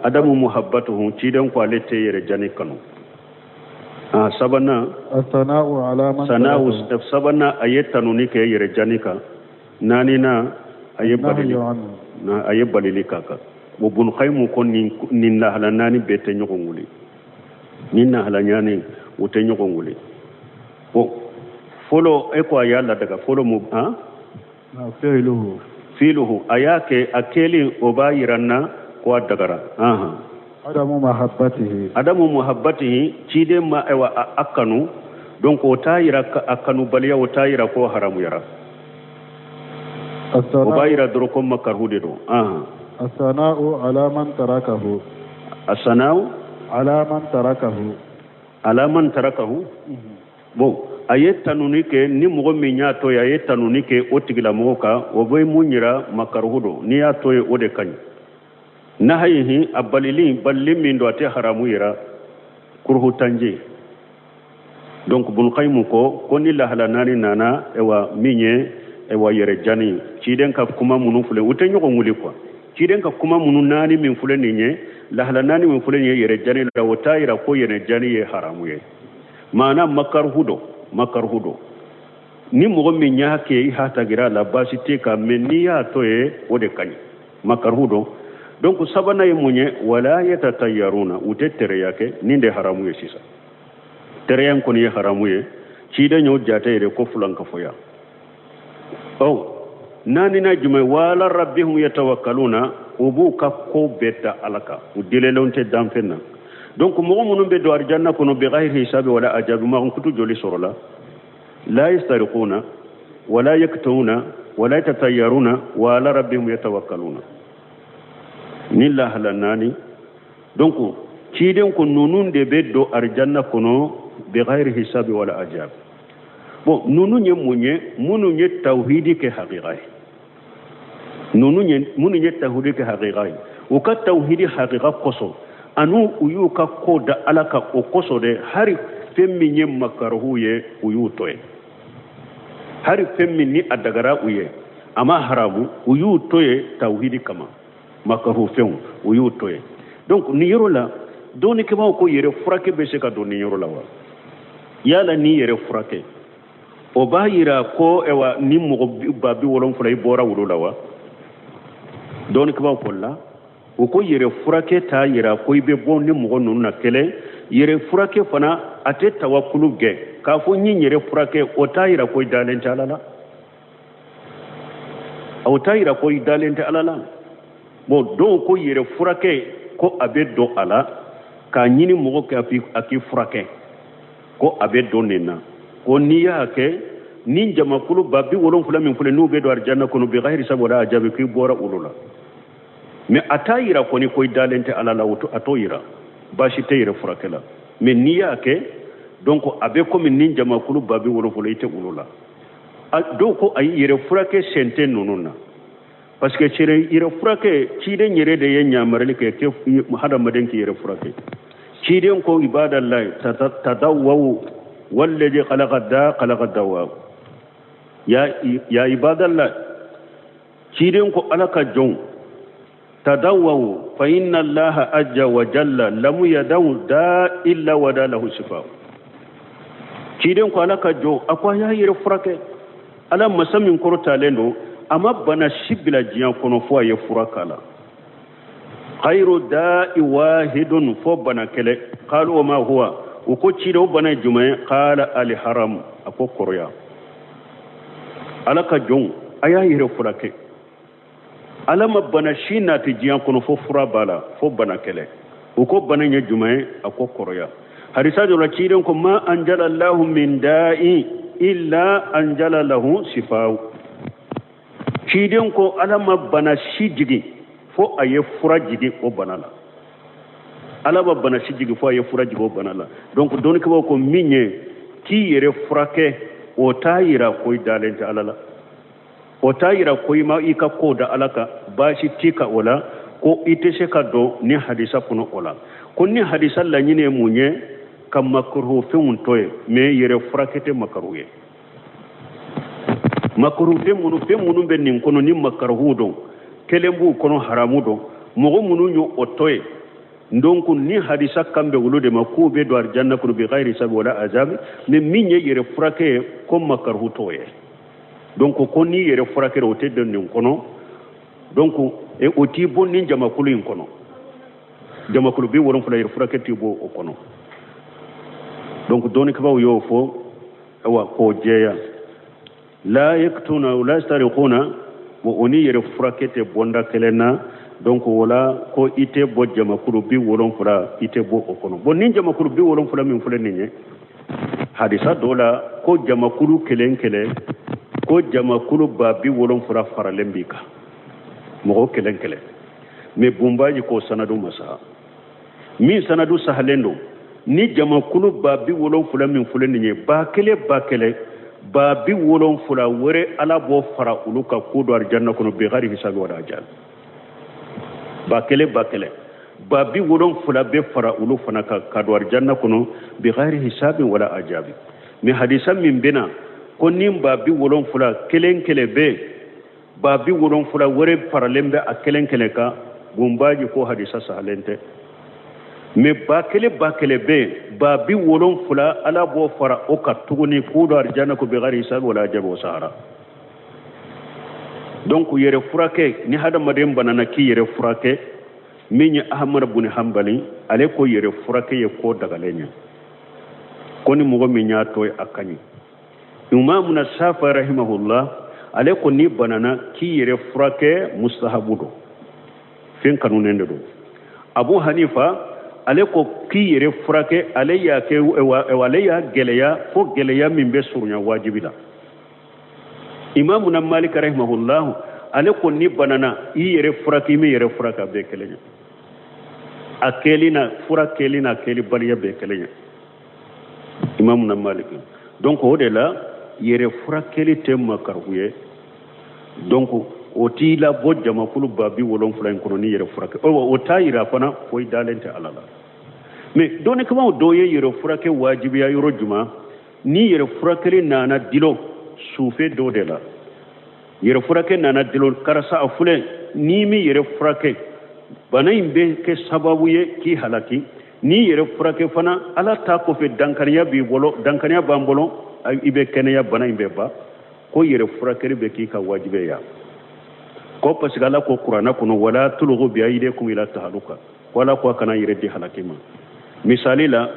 adamu muhabbatuhu, ciden ko ale tɛ yɛrɛ jani kanu. Sabanan, sana'u, sabanan a ye tanuni kɛ yɛrɛ jani kan. Naaninan, a ye balili, a ye balili k'a kan. O Ibn Qayyim ko nin lahala naani bɛɛ tɛ ɲɔgɔn wuli, nin lahala naani u tɛ ɲɔgɔn wuli. Bon, fɔlɔ e ko a y'a ladaga, fɔlɔ mu fi'luhu. Fi'luhu, a y'a kɛ, a kɛlen o b'a yira n na ko a dagara. Adamu mahabbatihi. Adamu mahabbatihi, ciden ma ayiwa a kanu, donc o t'a yira a kanubaliya, o t'a yira ko haramuyara. O b'a yira dɔrɔn ko makaruhu de don. Asana'u ala man tarakahu. Asana'u ala man tarakahu. Ala man tarakahu. Bon, a ye tanuni kɛ, ni mɔgɔ min y'a to ye, a ye tanuni kɛ o tigilamɔgɔ kan, o bɛ mun yira? Makaruhu don. N'i y'a to ye, o de ka ɲi. Nahayihi, a balili, balili min don, a tɛ haramu yira, kuruhu tanje. Donc Ibn Qayyim ko ni lahala naani nana, ewa min ye ewa yɛrɛ jani, ciden ka kuma minnu filɛ, u tɛ ɲɔgɔn wuli quoi. Ciden ka kuma minnu naani min filɛ nin ye, lahala naani min filɛ nin ye yɛrɛ jani la, o t'a yira ko yɛrɛ jani ye haramu ye. Maana makaruhu don, makaruhu don. Ni mɔgɔ min y'a kɛ, i hatagira la, baasi tɛ kan, mais n'i y'a to ye, o de ka ɲi, makaruhu don. Donc sabanan ye mun ye? Wala yatatayyaruna, u tɛ tereya kɛ. Nin de haramu ye sisan. Tereya in kɔni ye haramu ye. Ciden y'o jate yɛrɛ ko fulankafoya. Ɔ, naaninan jumɛn? Wala rabbihum yatawakkaluna, u b'u ka ko bɛɛ da Ala kan, u delilenw tɛ danfɛn na. Donc mɔgɔ minnu bɛ don arijanna kɔnɔ bighayri hisabi wala ajabi, mankutu joli sɔrɔla? La yastariquna wala yaktuna wala yatatayyaruna wala rabbihum yatawakkaluna. Ni lahala naani. Donc ciden ko ninnu de bɛ don arijanna kɔnɔ bighayri hisabi wala ajabi. Bon, ninnu ye mun ye? Minnu ye tawhidi kɛ haqiqa ye, ninnu ye minnu ye tawhidi kɛ haqiqa ye, u ka tawhidi haqiqa kosɔn, ani u y'u ka ko da Ala kan, o kosɔn dɛ, hari fɛn min ye makaruhu ye, u y'u to ye. Hari fɛn min ni a dagara u ye, a ma haramu, u y'u to ye tawhidi kama. Makaruhu fɛnw, u y'u to ye. Donc nin yɔrɔ la, dɔnnikɛbaaw ko yɛrɛ furakɛ bɛ se ka don nin yɔrɔ la wa? Yala n'i yɛrɛ furakɛ, o b'a yira ko ayiwa ni mɔgɔ 70,000 i bɔra wolo la wa? Dɔnnikɛbaaw ko la, o ko yɛrɛ furakɛ t'a yira ko i bɛ bɔ ni mɔgɔ ninnu na kelen. Yɛrɛ furakɛ fana, A tɛ tawakulu gɛn k'a fɔ n ye n yɛrɛ furakɛ, o t'a yira ko i dalen tɛ Ala la, o t'a yira ko i dalen tɛ Ala la. Bon, dɔw ko yɛrɛ furakɛ ko a bɛ don a la, k'a ɲini mɔgɔ k'a a k'i furakɛ, ko a bɛ don nin na, ko n'i y'a kɛ ni jamakulu 70,000 min filɛ, n'u bɛ don arijanna kɔnɔ bi ghayri hisabi wala ajabi, k'i bɔra olu la. Mais a t'a yira kɔni ko i dalen tɛ Ala la, a t'o yira. Baasi tɛ yɛrɛ furakɛ la, mais n'i y'a kɛ, donc a bɛ komi ni jamakulu 70,000, i tɛ olu la. Dɔw ko ayi, yɛrɛ furakɛ sen tɛ ninnu na, parce que yɛrɛ furakɛ, ciden yɛrɛ de ye ɲamarili kɛ ke hadamaden k'i yɛrɛ furakɛ. Ciden ko ibadallahi tadawwaw walladhi khalaqa da khalaqa dawa. Ya ibadallah, ciden ko Ala ka jɔnw, tadawwaw fa inna Allaha ajja wa jalla lam yadaw da illa wada lahu shifa. Ciden ko Ala ka jɔn, a ko a y'a yɛrɛ furakɛ, Ala masa min kɔrɔtalen don, a ma bana si bila diɲɛ kɔnɔ fo a ye fura k'a la. Khayru da'i wahidun, fo bana kɛlɛ. Qalu wa ma huwa? U ko ciden, o bana ye jumɛn ye? Qala alharam, a ko kɔrɔya. Ala ka jɔnw, a y'a yɛrɛ furakɛ, Ala ma bana si nati diɲɛ kɔnɔ fo fura b'a la, fo bana kɛlɛ. U ko bana ye jumɛn ye? A ko kɔrɔya. Hadisa dɔ la, ciden ko ma anjala Allahu min da'i illa anjala lahu sifaw. Ciden ko Ala ma bana si jigin fo a ye fura jigin o bana la. Ala ma bana si jigin fo a ye fura jigin o bana la. Donc dɔnnikɛbaaw ko min ye k'i yɛrɛ furakɛ, o t'a yira ko i dalen tɛ Ala la, o t'a yira ko i ma i ka ko da Ala kan, baasi t'i kan o la, ko i tɛ se ka don ni hadisa kɔnɔ o la. Ko ni hadisa laɲini ye mun ye? Ka makaru fɛnw to yen, mais yɛrɛ furakɛ tɛ makaru ye. Makaru fɛn minnu bɛ nin kɔnɔ ni makaruhu don, kelen b'u kɔnɔ, haramu don, mɔgɔ minnu y'o o to yen, donc ni hadisa kan bɛ olu de ma k'u bɛ don arijanna kɔnɔ bi ghayri hisabi wala azabi. Mais min ye yɛrɛ furakɛ ye, ko makaruhu t'o ye. Donc ko n'i yɛrɛ furakɛ, o tɛ don nin kɔnɔ. Donc o t'i bɔ nin jamakulu in kɔnɔ, jamakulu 70, yɛrɛ furakɛ t'i bɔ o kɔnɔ. Donc dɔnnikɛbaaw y'o fɔ, awa, k'o jɛya. La yaktuna la yastariquna, o ni yɛrɛ furakɛ tɛ bɔnda kelen na. Donc o la ko i tɛ bɔ jamakulu 70, i tɛ bɔ o kɔnɔ. Bon, ni jamakulu 70 min filɛ nin ye, hadisa dɔ la ko jamakulu kelen kelen, ko jamakulu 70,000 faralen b'i kan, mɔgɔ kelen kelen. Mais bunbaji ko sanadu ma saha, min sanadu sahalen don, ni jamakulu 70,000 min filɛ nin ye, ba kelen ba kelen, 70,000 wɛrɛ, Ala b'o fara olu kan k'u don arijanna kɔnɔ bi ghayri hisabi wala ajal. Ba kelen ba kelen, 70,000 bɛ fara olu fana kan ka don arijanna kɔnɔ bi ghayri hisabi wala ajabi. Mais hadisa min bɛna ko ni 70,000 kelen kelen bɛ, 70,000 wɛrɛ faralen bɛ a kelen kelen kan, bunbaji ko hadisa sahalen tɛ. Mais ba kelen ba kelen bɛ yen, 70,000, Ala b'o fara o kan tuguni k'u don arijanna ko bi ghayri hisabi wala ajabi, o sahara. Donc yɛrɛ furakɛ, ni hadamaden banana k'i yɛrɛ furakɛ, min ye Ahmad bun Hanbali, ale ko yɛrɛ furakɛ ye ko dagalen ye, ko ni mɔgɔ min y'a to a ka ɲi. Imamuna Shafi rahimahullah, ale ko ni banana k'i yɛrɛ furakɛ mustahabu don, fɛn kanunen de don. Abu Hanifa, ale ko k'i yɛrɛ furakɛ, ale y'a kɛ, ale y'a gɛlɛya fo gɛlɛya min bɛ surunya wajibi la. Imamuna Malik rahimahullah, ale ko ni banana i yɛrɛ furakɛ, i min yɛrɛ furakɛ, a bɛɛ kelen ye. A kɛli na fura kɛli n'a kɛlibaliya bɛɛ kelen ye, Imamuna Malik. Donc o de la yɛrɛ furakɛli tɛ makaruhu ye. Donc o t'i labɔ jamakulu 70,000 in kɔnɔ ni yɛrɛ furakɛ. O t'a yira fana ko i dalen tɛ Ala la. Mais dɔnnikɛbaaw dɔw ye yɛrɛ furakɛ wajibiya yɔrɔ jumɛn? Ni yɛrɛ furakɛli nana dilo sufe dɔ de la, yɛrɛ furakɛ nana dilo, karisa a filɛ, n'i mi yɛrɛ furakɛ, bana in bɛ kɛ sababu ye k'i halaki. N'i yɛrɛ furakɛ fana, Ala ta kɔfɛ, dankaniya b'i bolo, dankaniya b'an bolo, i bɛ kɛnɛya, bana in bɛ ban. Ko yɛrɛ furakɛli bɛ k'i ka wajibi ya, ko parce que Ala ko Kuranɛ kɔnɔ wala tulghu bi aydikum ila tahaluka, ko Ala ko a kana yɛrɛ di halaki ma. Misali la,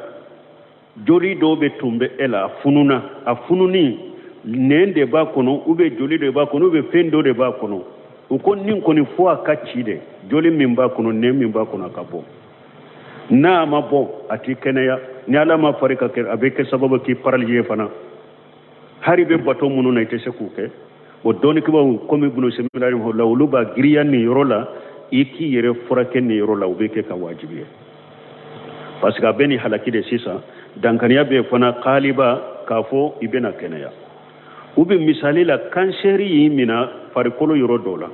Joli dɔw bɛ tun bɛ e la, a fununa, a fununi nɛn de b'a kɔnɔ ou bien joli de b'a kɔnɔ ou bien fɛn dɔ de b'a kɔnɔ. U ko nin kɔni fo a ka ci de, joli min b'a kɔnɔ, nɛn min b'a kɔnɔ, a ka bɔ. N'a ma bɔ, a t'i kɛnɛya. Ni Ala ma fari ka kɛ, a bɛ kɛ sababu k'i paralysé fana. Hari bɛ bato minnu na, i tɛ se k'u kɛ. O dɔnnikɛbaaw komi Ibn Usaymin rahimahullah, olu b'a giriya nin yɔrɔ la, i k'i yɛrɛ furakɛ nin yɔrɔ la, o bɛ kɛ ka wajibi ye. Parce que a bɛ nin halaki de sisan, dankaniya bɛ fana kaliba k'a fɔ i bɛna kɛnɛya. U bɛ misali la, kansɛri y'i minɛ farikolo yɔrɔ dɔ la,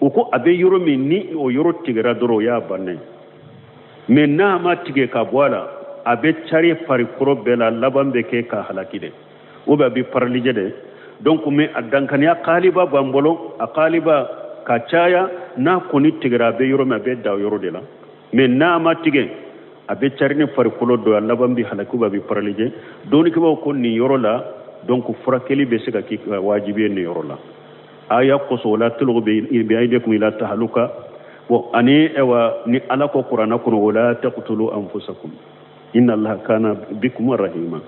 u ko a bɛ yɔrɔ min, ni o yɔrɔ tigɛra dɔrɔn, o y'a bannen. Mais n'a ma tigɛ ka bɔ a la, a bɛ cari farikolo bɛɛ la, laban bɛ kɛ ka halaki de, ou bien a bɛ paralysé de. Donc mais a dankaniya kaliba b'an bolo, a kaliba ka caya, n'a kɔni tigɛra, a bɛ yɔrɔ min, a bɛ da o yɔrɔ de la. Mais n'a ma tigɛ, a bɛ cari ni farikolo dɔ, a laban bɛ halaki, ou bien a bɛ paralysé. Dɔnnikɛbaaw ko nin yɔrɔ la, donc furakɛli bɛ se ka kɛ wajibi ye nin yɔrɔ la. Aya kosɔn, wala tulqu bi aydikum ila tahaluka. Bon, ani ewa ni Ala ko Kuranɛ kɔnɔ, wala taqtulu anfusakum inna Allaha kana bikum rahima.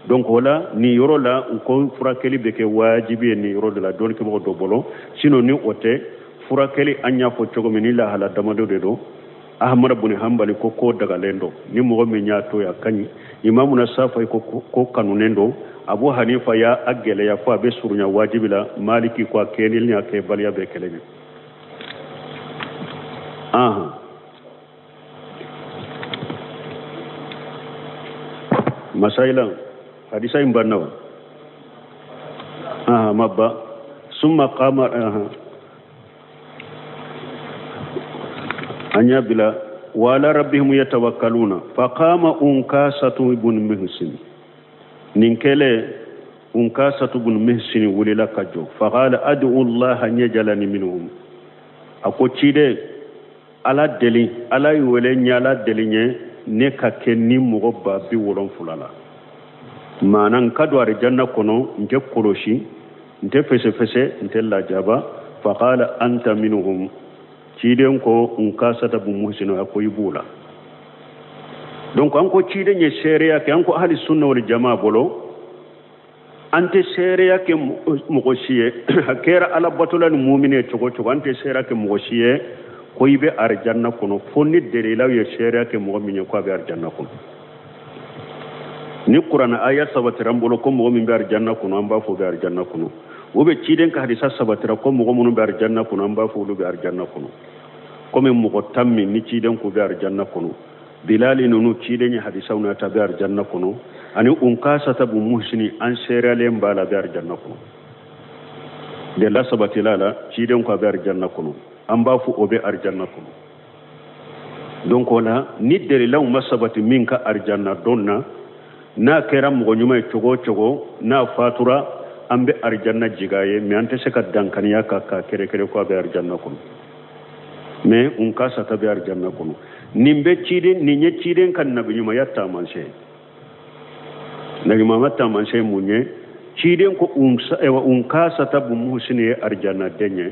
Donc o la nin yɔrɔ la, u ko furakɛli bɛ kɛ wajibi ye nin yɔrɔ de la dɔnnikɛbagaw dɔ bolo. Sinon ni o tɛ, furakɛli an y'a fɔ cogo min, ni lahala damadɔ de don. Ahmad bin Hanbali ko ko dagalen don, ni mɔgɔ min y'a to yen, a ka ɲi. Imamuna Safayi ko ko kanunen don. Abu Hanifa y'a gɛlɛya fo a bɛ surunya wajibi la. Maliki ko a kɛli ni a kɛbaliya bɛɛ kelen ye. Ahan, masayila hadisa in banna wa? Aha, ma ba. Summa qama. Aha, an y'a bila wa ala rabbihim yatawakkaluna. Faqama Unkasatu ibn Mihsin. Nin kɛlen, Unkasatu ibn Mihsin wulila ka jɔ. Faqala ad'u Allaha an yajalani minhum. A ko ciden, Ala deli, Ala ye wele n ye, Ala deli n ye ne ka kɛ ni mɔgɔ 70,000 la. Maana n ka don arijanna kɔnɔ, n tɛ kɔlɔsi, n tɛ fɛsɛfɛsɛ, n tɛ lajaba. Faqala anta minhum. Ciden ko Unkasata bun Muhsin, a ko i b'o la. Donc an ko ciden ye seereya kɛ. An ko ahli sunna wal jamaa bolo, an tɛ seereya kɛ mɔgɔ si ye, a kɛra Ala batola ni mumini ye cogo cogo, an tɛ seereya kɛ mɔgɔ si ye ko i bɛ arijanna kɔnɔ fo ni delilaw ye seereya kɛ mɔgɔ min ye ko a bɛ arijanna kɔnɔ. Ni Kuranɛ aya sabatira an bolo ko mɔgɔ min bɛ arijanna kɔnɔ, an b'a fɔ o bɛ arijanna kɔnɔ. O bɛ ciden ka hadisa sabatira ko mɔgɔ minnu bɛ arijanna kɔnɔ, an b'a fɔ olu bɛ arijanna kɔnɔ. Komi mɔgɔ 10 min ni ciden ko bɛ arijanna kɔnɔ, Bilali ninnu, ciden ye hadisaw n'a ta bɛ arijanna kɔnɔ, ani Unkasata bun Muhsini, an seereyalen b'a la bɛ arijanna kɔnɔ. Delila sabatila la, ciden ko a bɛ arijanna kɔnɔ, an b'a fɔ o bɛ arijanna kɔnɔ. Donc o la, ni delilaw ma sabati min ka arijanna don na, n'a kɛra mɔgɔ ɲuman ye cogo o cogo, n'a fatura, an bɛ arijanna jiga ye, mais an tɛ se ka dankaniya ka k'a kɛrɛkɛrɛ ko a bɛ arijanna kɔnɔ. Mais Unkasata bɛ arijanna kɔnɔ. Nin bɛ ciden, nin ye ciden ka nabiɲumanya taamasiyɛn. Nabiɲumanya taamasiyɛn mun ye? Ciden ko Unkasata bun Muhsini ye arijanna den ye.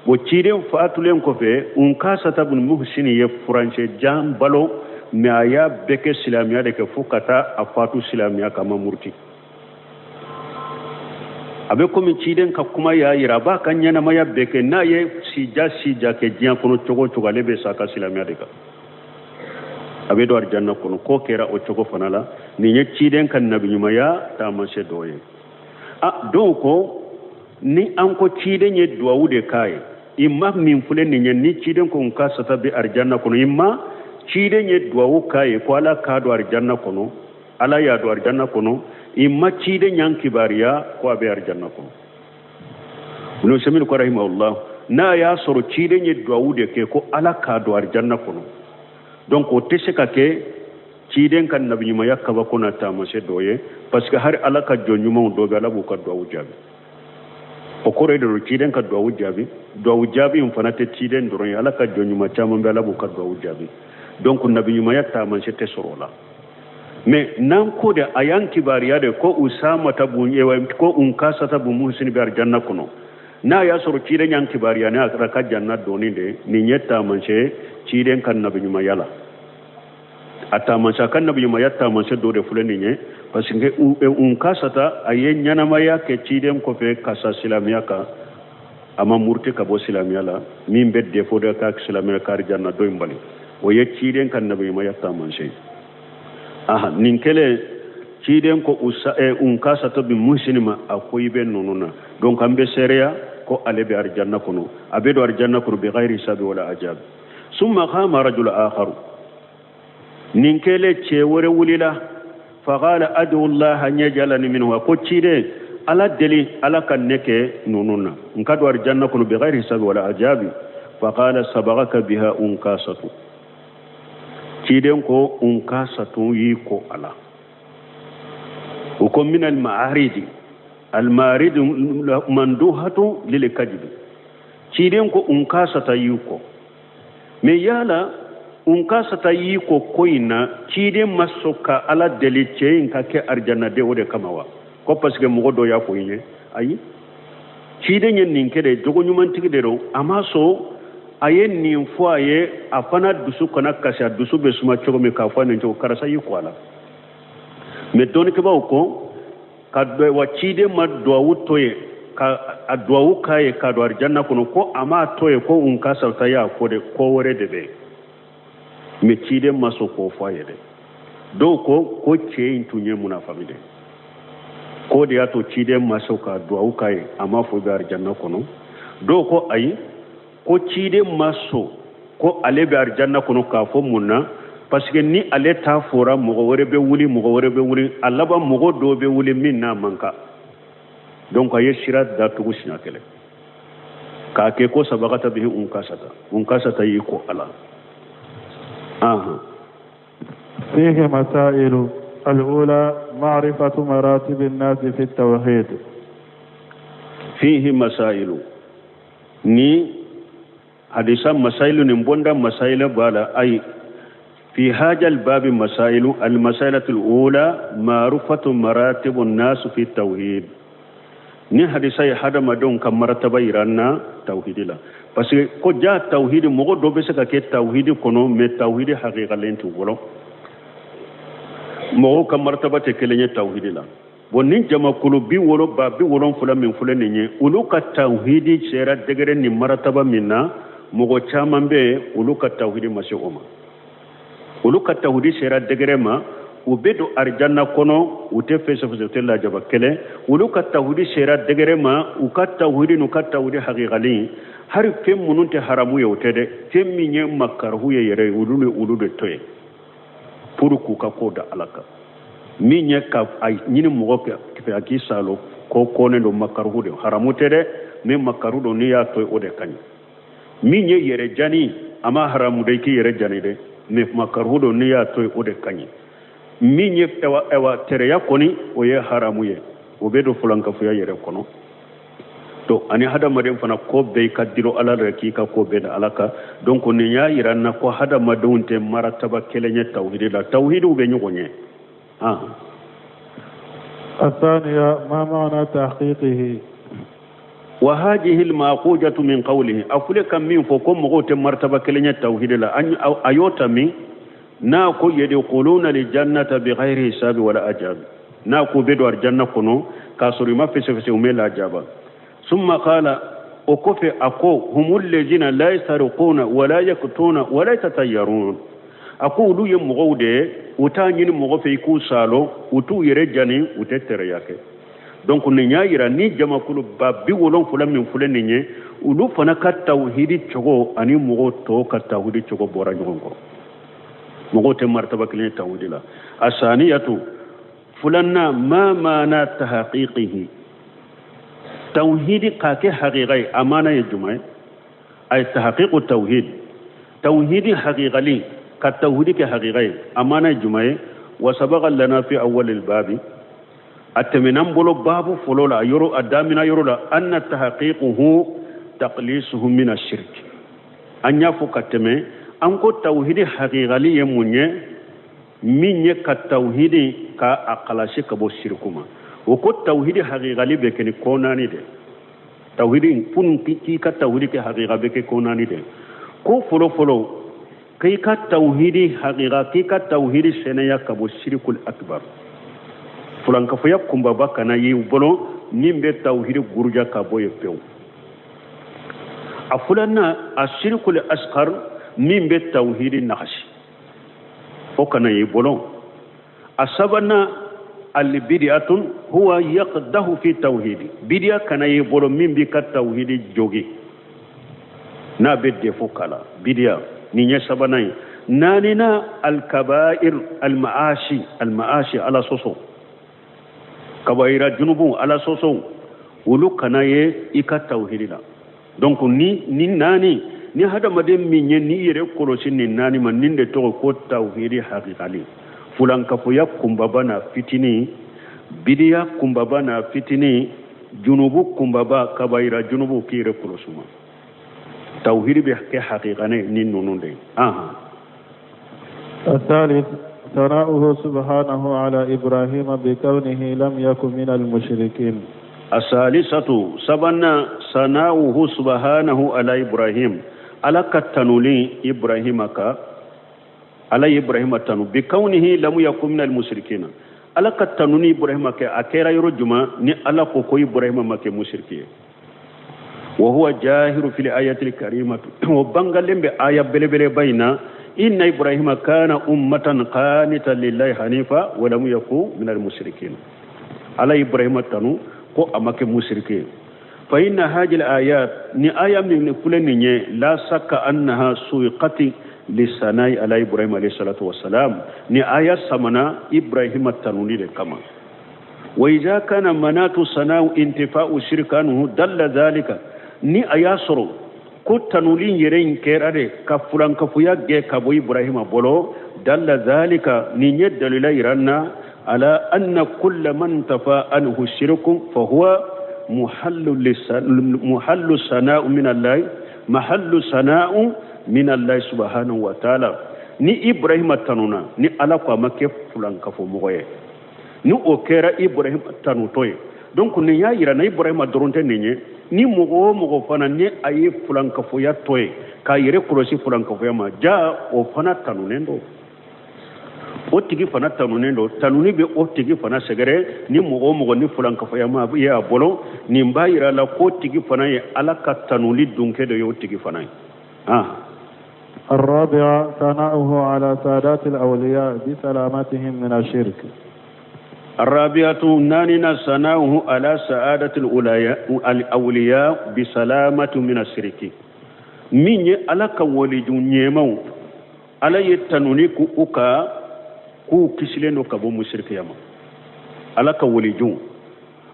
O ciden fatulen kɔfɛ, Unkasata bun Muhsini ye furancɛ jan balo, mais a y'a bɛɛ kɛ silamɛya de kɛ fo ka taa a fatu silamɛya kama, muruti. A bɛ komi ciden ka kuma y'a yira, a b'a ka ɲɛnamaya bɛɛ kɛ, n'a ye sija sija kɛ diɲɛ kɔnɔ cogo o cogo, ale bɛ sa a ka silamɛya de kan, a bɛ don arijanna kɔnɔ. K'o kɛra o cogo fana la. Nin ye ciden ka nabiɲumanya taamasiyɛn dɔ ye. A dɔw ko ni an ko ciden ye duwawu de k'a ye, i ma min filɛ nin ye, ni ciden ko Unkasata bɛ arijanna kɔnɔ, i ma ciden ye duwawu k'a ye ko Ala k'a don arijanna kɔnɔ, Ala y'a don arijanna kɔnɔ, i ma ciden y'an kibaruya ko a bɛ arijanna kɔnɔ. Ibn Usaymin ko rahimahullah, n'a y'a sɔrɔ ciden ye duwawu de kɛ ko Ala k'a don arijanna kɔnɔ, donc o tɛ se ka kɛ ciden ka nabiɲumanya kabako n'a taamasiyɛn dɔ ye, parce que hali Ala ka jɔn ɲumanw dɔ bɛ, Ala b'u ka duwawu jaabi. O kɔrɔ ye de don ciden ka duwawu jaabi. Duwawu jaabi in fana tɛ ciden dɔrɔn ye, Ala ka jɔn ɲuman caman bɛ, Ala b'u ka duwawu jaabi. Donc nabiɲumanya taamasiyɛn tɛ sɔrɔ o la. Mais n'an ko de a y'an kibaruya de ko Usamata bun, ko Unkasata bun Muhsini bɛ arijanna kɔnɔ, n'a y'a sɔrɔ ciden y'an kibaruya ne a kɛra ka janna dɔɔni de, nin ye taamasiyɛn ciden ka nabiɲumanya la. A taamasiyɛn, a ka nabiɲumanya taamasiyɛn dɔ de filɛ nin ye, parce que Unkasata a ye ɲɛnamaya kɛ ciden kɔfɛ ka sa silamɛya kan, a ma muruti ka bɔ silamɛya la. Min bɛ défaut de ka silamɛya ka arijanna don in bali, o ye ciden ka nabiɲumanya taamasiyɛn. Aha, nin kɛlen, ciden ko Unkasata bin Muhsini ma, a ko i bɛ ninnu na. Donc an bɛ seereya ko ale bɛ arijanna kɔnɔ, a bɛ don arijanna kɔnɔ bi ghayri hisabi wala ajabi. Summa qama rajul akharu, nin kɛlen cɛ wɛrɛ wulila, faqala adu allaha an yajalani minhu, a ko ciden, ala deli ala ka ne kɛ ninnu na, n ka don arijanna kɔnɔ bi ghayri hisabi wala ajabi. Faqala sabaqaka biha Unkasatu, ciden ko Unkasatu y'i ko a la. O ko min al ma'aridi, al ma'aridi manduhatu lil kadibi, ciden ko Unkasata y'i ko. Mais yala Unkasata y'i ko ko in na, ciden ma sɔn ka ala deli cɛ in ka kɛ arijannaden o de kama wa? Ko parce que mɔgɔ dɔ y'a fɔ i ye? Ayi, ciden ye nin kɛ de, jogo ɲumantigi de don, a ma sɔn a ye nin fɔ a ye, a fana dusu kana kasi, a dusu bɛ suma cogo min k'a fɔ nin cogo, karisa y'i ko a la. Mais dɔnnikɛbaaw ko ka wa ciden ma duwawu to yen ka a duwawu k'a ye k'a don arijanna kɔnɔ, ko a m'a to yen ko Unkasata y'a ko de, ko wɛrɛ de bɛ yen. Mais ciden ma sɔn k'o fɔ a ye dɛ. Dɔw ko ko cɛ in tun ye munafaki de, k'o de y'a to ciden ma sɔn ka duwawu k'a ye, a m'a fɔ i bɛ arijanna kɔnɔ. Dɔw ko ayi, ko ciden ma sɔn ko ale bɛ arijanna kɔnɔ k'a fɔ mun na? Parce que ni ale ta fɔra, mɔgɔ wɛrɛ bɛ wuli, mɔgɔ wɛrɛ bɛ wuli, a laban mɔgɔ dɔw bɛ wuli min n'a man kan. Donc a ye sira datugu siɲɛ kelen k'a kɛ ko sabakata bihi Unkasata, Unkasata y'i ko a la. Ahan. فيه مسائل. الأولى معرفة مراتب الناس في التوحيد. فيه مسائل، ni hadisa masailu nin bonda masaila bala ay في هذا الباب مسائل. المسألة الأولى معرفة مراتب الناس في التوحيد. Ni hadisa ye hadamadenw ka marataba yira an na tawhidi la, parce que ko ja tawhidi, mɔgɔ dɔ bɛ se ka kɛ tawhidi kɔnɔ, mais tawhidi hakikalen t'u bolo. Mɔgɔw ka marataba tɛ kelen ye tawhidi la. Bon, ni jamakulu bi wolo ba bi wolonfila min filɛ nin ye, olu ka tawhidi sera degré ni marataba min na, mɔgɔ caman bɛ yen, olu ka tawhidi ma se o ma. Olu ka tawhidi sera degré ma, u bɛ don arijanna kɔnɔ, u tɛ fɛsɛfɛsɛ, u tɛ lajaba kelen. Olu ka tawhidi sera degré ma, u ka tawhidi n'u ka tawhidi hakikalen, hali fɛn minnu tɛ haramu ye, o tɛ dɛ, fɛn min ye makarahu ye yɛrɛ, olu ni olu de to yen pour k'u ka ko da ala kan. Min ye ka a ɲini mɔgɔ fɛ a k'i salo, ko kɔnnen don, makarahu de, haramu tɛ dɛ, mais makaru don, n'i y'a to yen, o de ka ɲi. Min ye yɛrɛ jani, a ma haramu dɛ i k'i yɛrɛ jani dɛ, mais makaruhu don, n'i y'a to yen, o de ka ɲi. Min ye ɛwa tɛrɛya kɔni, o ye haramu ye, o bɛ don fulankafoya yɛrɛ kɔnɔ. To ani hadamaden fana ko bɛɛ i ka dilo ala la, k'i ka ko bɛɛ da ala kan. Donc nin y'a yira n na ko hadamadenw tɛ marataba kelen ye tawhidi la, tawhidiw bɛ ɲɔgɔn ɲɛ. الثانية ما معنى تحقيقه؟ وهذه المأخوذة من قوله, a filɛ ka min fɔ ko mɔgɔw tɛ martaba kelen ye tawhidi la, a y'o ta min n'a ko yadkhuluna aljannata bighayri hisabi wala ajabi, n'a ko bɛ don aljanna kɔnɔ k'a sɔrɔ i ma fɛsɛfɛsɛ, u mɛ lajaba. Summa qala, o kɔfɛ a ko humul ladzina la yasariquna wala yaktuna wala yatatayyarun, a ko olu ye mɔgɔw de ye, u t'a ɲini mɔgɔ fɛ i k'u salo, u t'u yɛrɛ jani, u tɛ tɛrɛya kɛ. Donc nin y'a yira ni jamakulu ba 70 min filɛ nin ye, olu fana ka tawhidi cogo ani mɔgɔw tɔw ka tawhidi cogo bɔra ɲɔgɔn kɔrɔ. Mɔgɔw tɛ marataba kelen ye tawhidi la. Asaniyatu, filanan, ma maana tahqiqihi, tawhidi k'a kɛ haqiqa ye, a maana ye jumɛn ye? Ay tahqiqu tawhid, tawhidi haqiqali, ka tawhidi kɛ haqiqa ye, a maana ye jumɛn ye? Wa sabaqa lana fi awwal al-babi, a tɛmɛna n bolo baabu fɔlɔ la, a yɔrɔ a damina yɔrɔ la, anna tahqiquhu taqlisuhu min ashirk. An y'a fɔ ka tɛmɛ, an ko tawhidi haqiqali ye mun ye? Min ye ka tawhidi ka a kalasi ka bɔ siriku ma. O ko tawhidi haqiqali bɛ kɛ ni ko naani de. Tawhidi fun k'i ka tawhidi kɛ haqiqa bɛ kɛ ko naani de. Ko fɔlɔ fɔlɔ K'i ka tawhidi haqiqa, k'i ka tawhidi sɛnɛya ka bɔ sirikul akbar. Fulankafoya kunbaba kana y'i bolo min bɛ tawhidi guruja ka bɔ yen pewu. A filanan, a sirikul asghar min bɛ tawhidi nagasi, o kana y'i bolo. A sabanan, albidiatun huwa yaqdahu fi tawhidi, bidiya kana y'i bolo min b'i ka tawhidi jogi n'a bɛ defo kala, bidiya nin ye sabanan ye. Naaninan, alkabair almaashi, almaashi ala sɔsɔ, kabayira junubu ala sɔsɔ, olu kana ye i ka tawhidi la. Donc ni naani, ni hadamaden min ye n'i yɛrɛ kɔlɔsi nin naani ma, nin de tɔgɔ ko tawhidi hakikali. Fulankafoya kunbaba n'a fitinin, bidiya kunbaba n'a fitinin, junubu kunbaba, kabayira junubu, k'i yɛrɛ kɔlɔsi ma. Tawhidi bɛ kɛ hakikane ni ninnu de ye. الثالث ثناؤه سبحانه على إبراهيم بكونه لم يكن من المشركين. الثالثة سبنا ثناؤه سبحانه على إبراهيم، على كتنولي إبراهيم كا على إبراهيم تنو بكونه لم يكن من المشركين. على كتنوني إبراهيم كا أكيرا يرجما ني على كوكو إبراهيم ما كمشركين. وهو جاهر في الآية الكريمة وبنغلم بآية بلبل بينا إن إبراهيم كان أمة قانتا لله حنيفا ولم يكن من المشركين. على إبراهيم تنو ko amake mushrike. Fa inna hadhihi al-ayat ni aya min kuleni la saka annaha suiqati lisanai ala Ibrahim alayhi salatu wassalam, ni aya samana Ibrahim tanuni de kama. Wa idha kana manatu sanau intifa'u shirkanuhu dalla dhalika, ni aya soro ko tanuli yɛrɛ in kɛra de ka fulankafoya gɛ ka bɔ Ibrahima bolo, dalla dhalika ni ye dalila yira n na ala anna kulla man tafa anhu shirkun fa huwa muhallu sana'u min Allah, mahallu sana'u min Allah subhanahu wa ta'ala. Ni Ibrahima tanuna ni Ala ko a ma kɛ fulankafo mɔgɔ ye, ni o kɛra Ibrahima tanutɔ ye. Donc nin y'a yira na Ibrahima dɔrɔn tɛ nin ye, ni mɔgɔ o mɔgɔ fana ni a ye fulankafoya tɔ ye k'a yɛrɛ kɔlɔsi fulankafoya ma, ja o fana tanunen don, o tigi fana tanunen don, tanuni bɛ o tigi fana sɛgɛrɛ. Ni mɔgɔ o mɔgɔ ni fulankafoya ma ye a bolo, nin b'a yira la k'o tigi fana ye Ala ka tanuli dunkɛ dɔ ye o tigi fana ye. الرابعة ثناؤه على سادات الأولياء بسلامتهم من الشرك. الرابعة ناننا ثناؤه على سعادة الأولياء بسلامة من الشرك. من على كولي نيمو على يتنوني كوكا k'u kisilen don ka bɔ musirikiya ma. Ala ka waliju,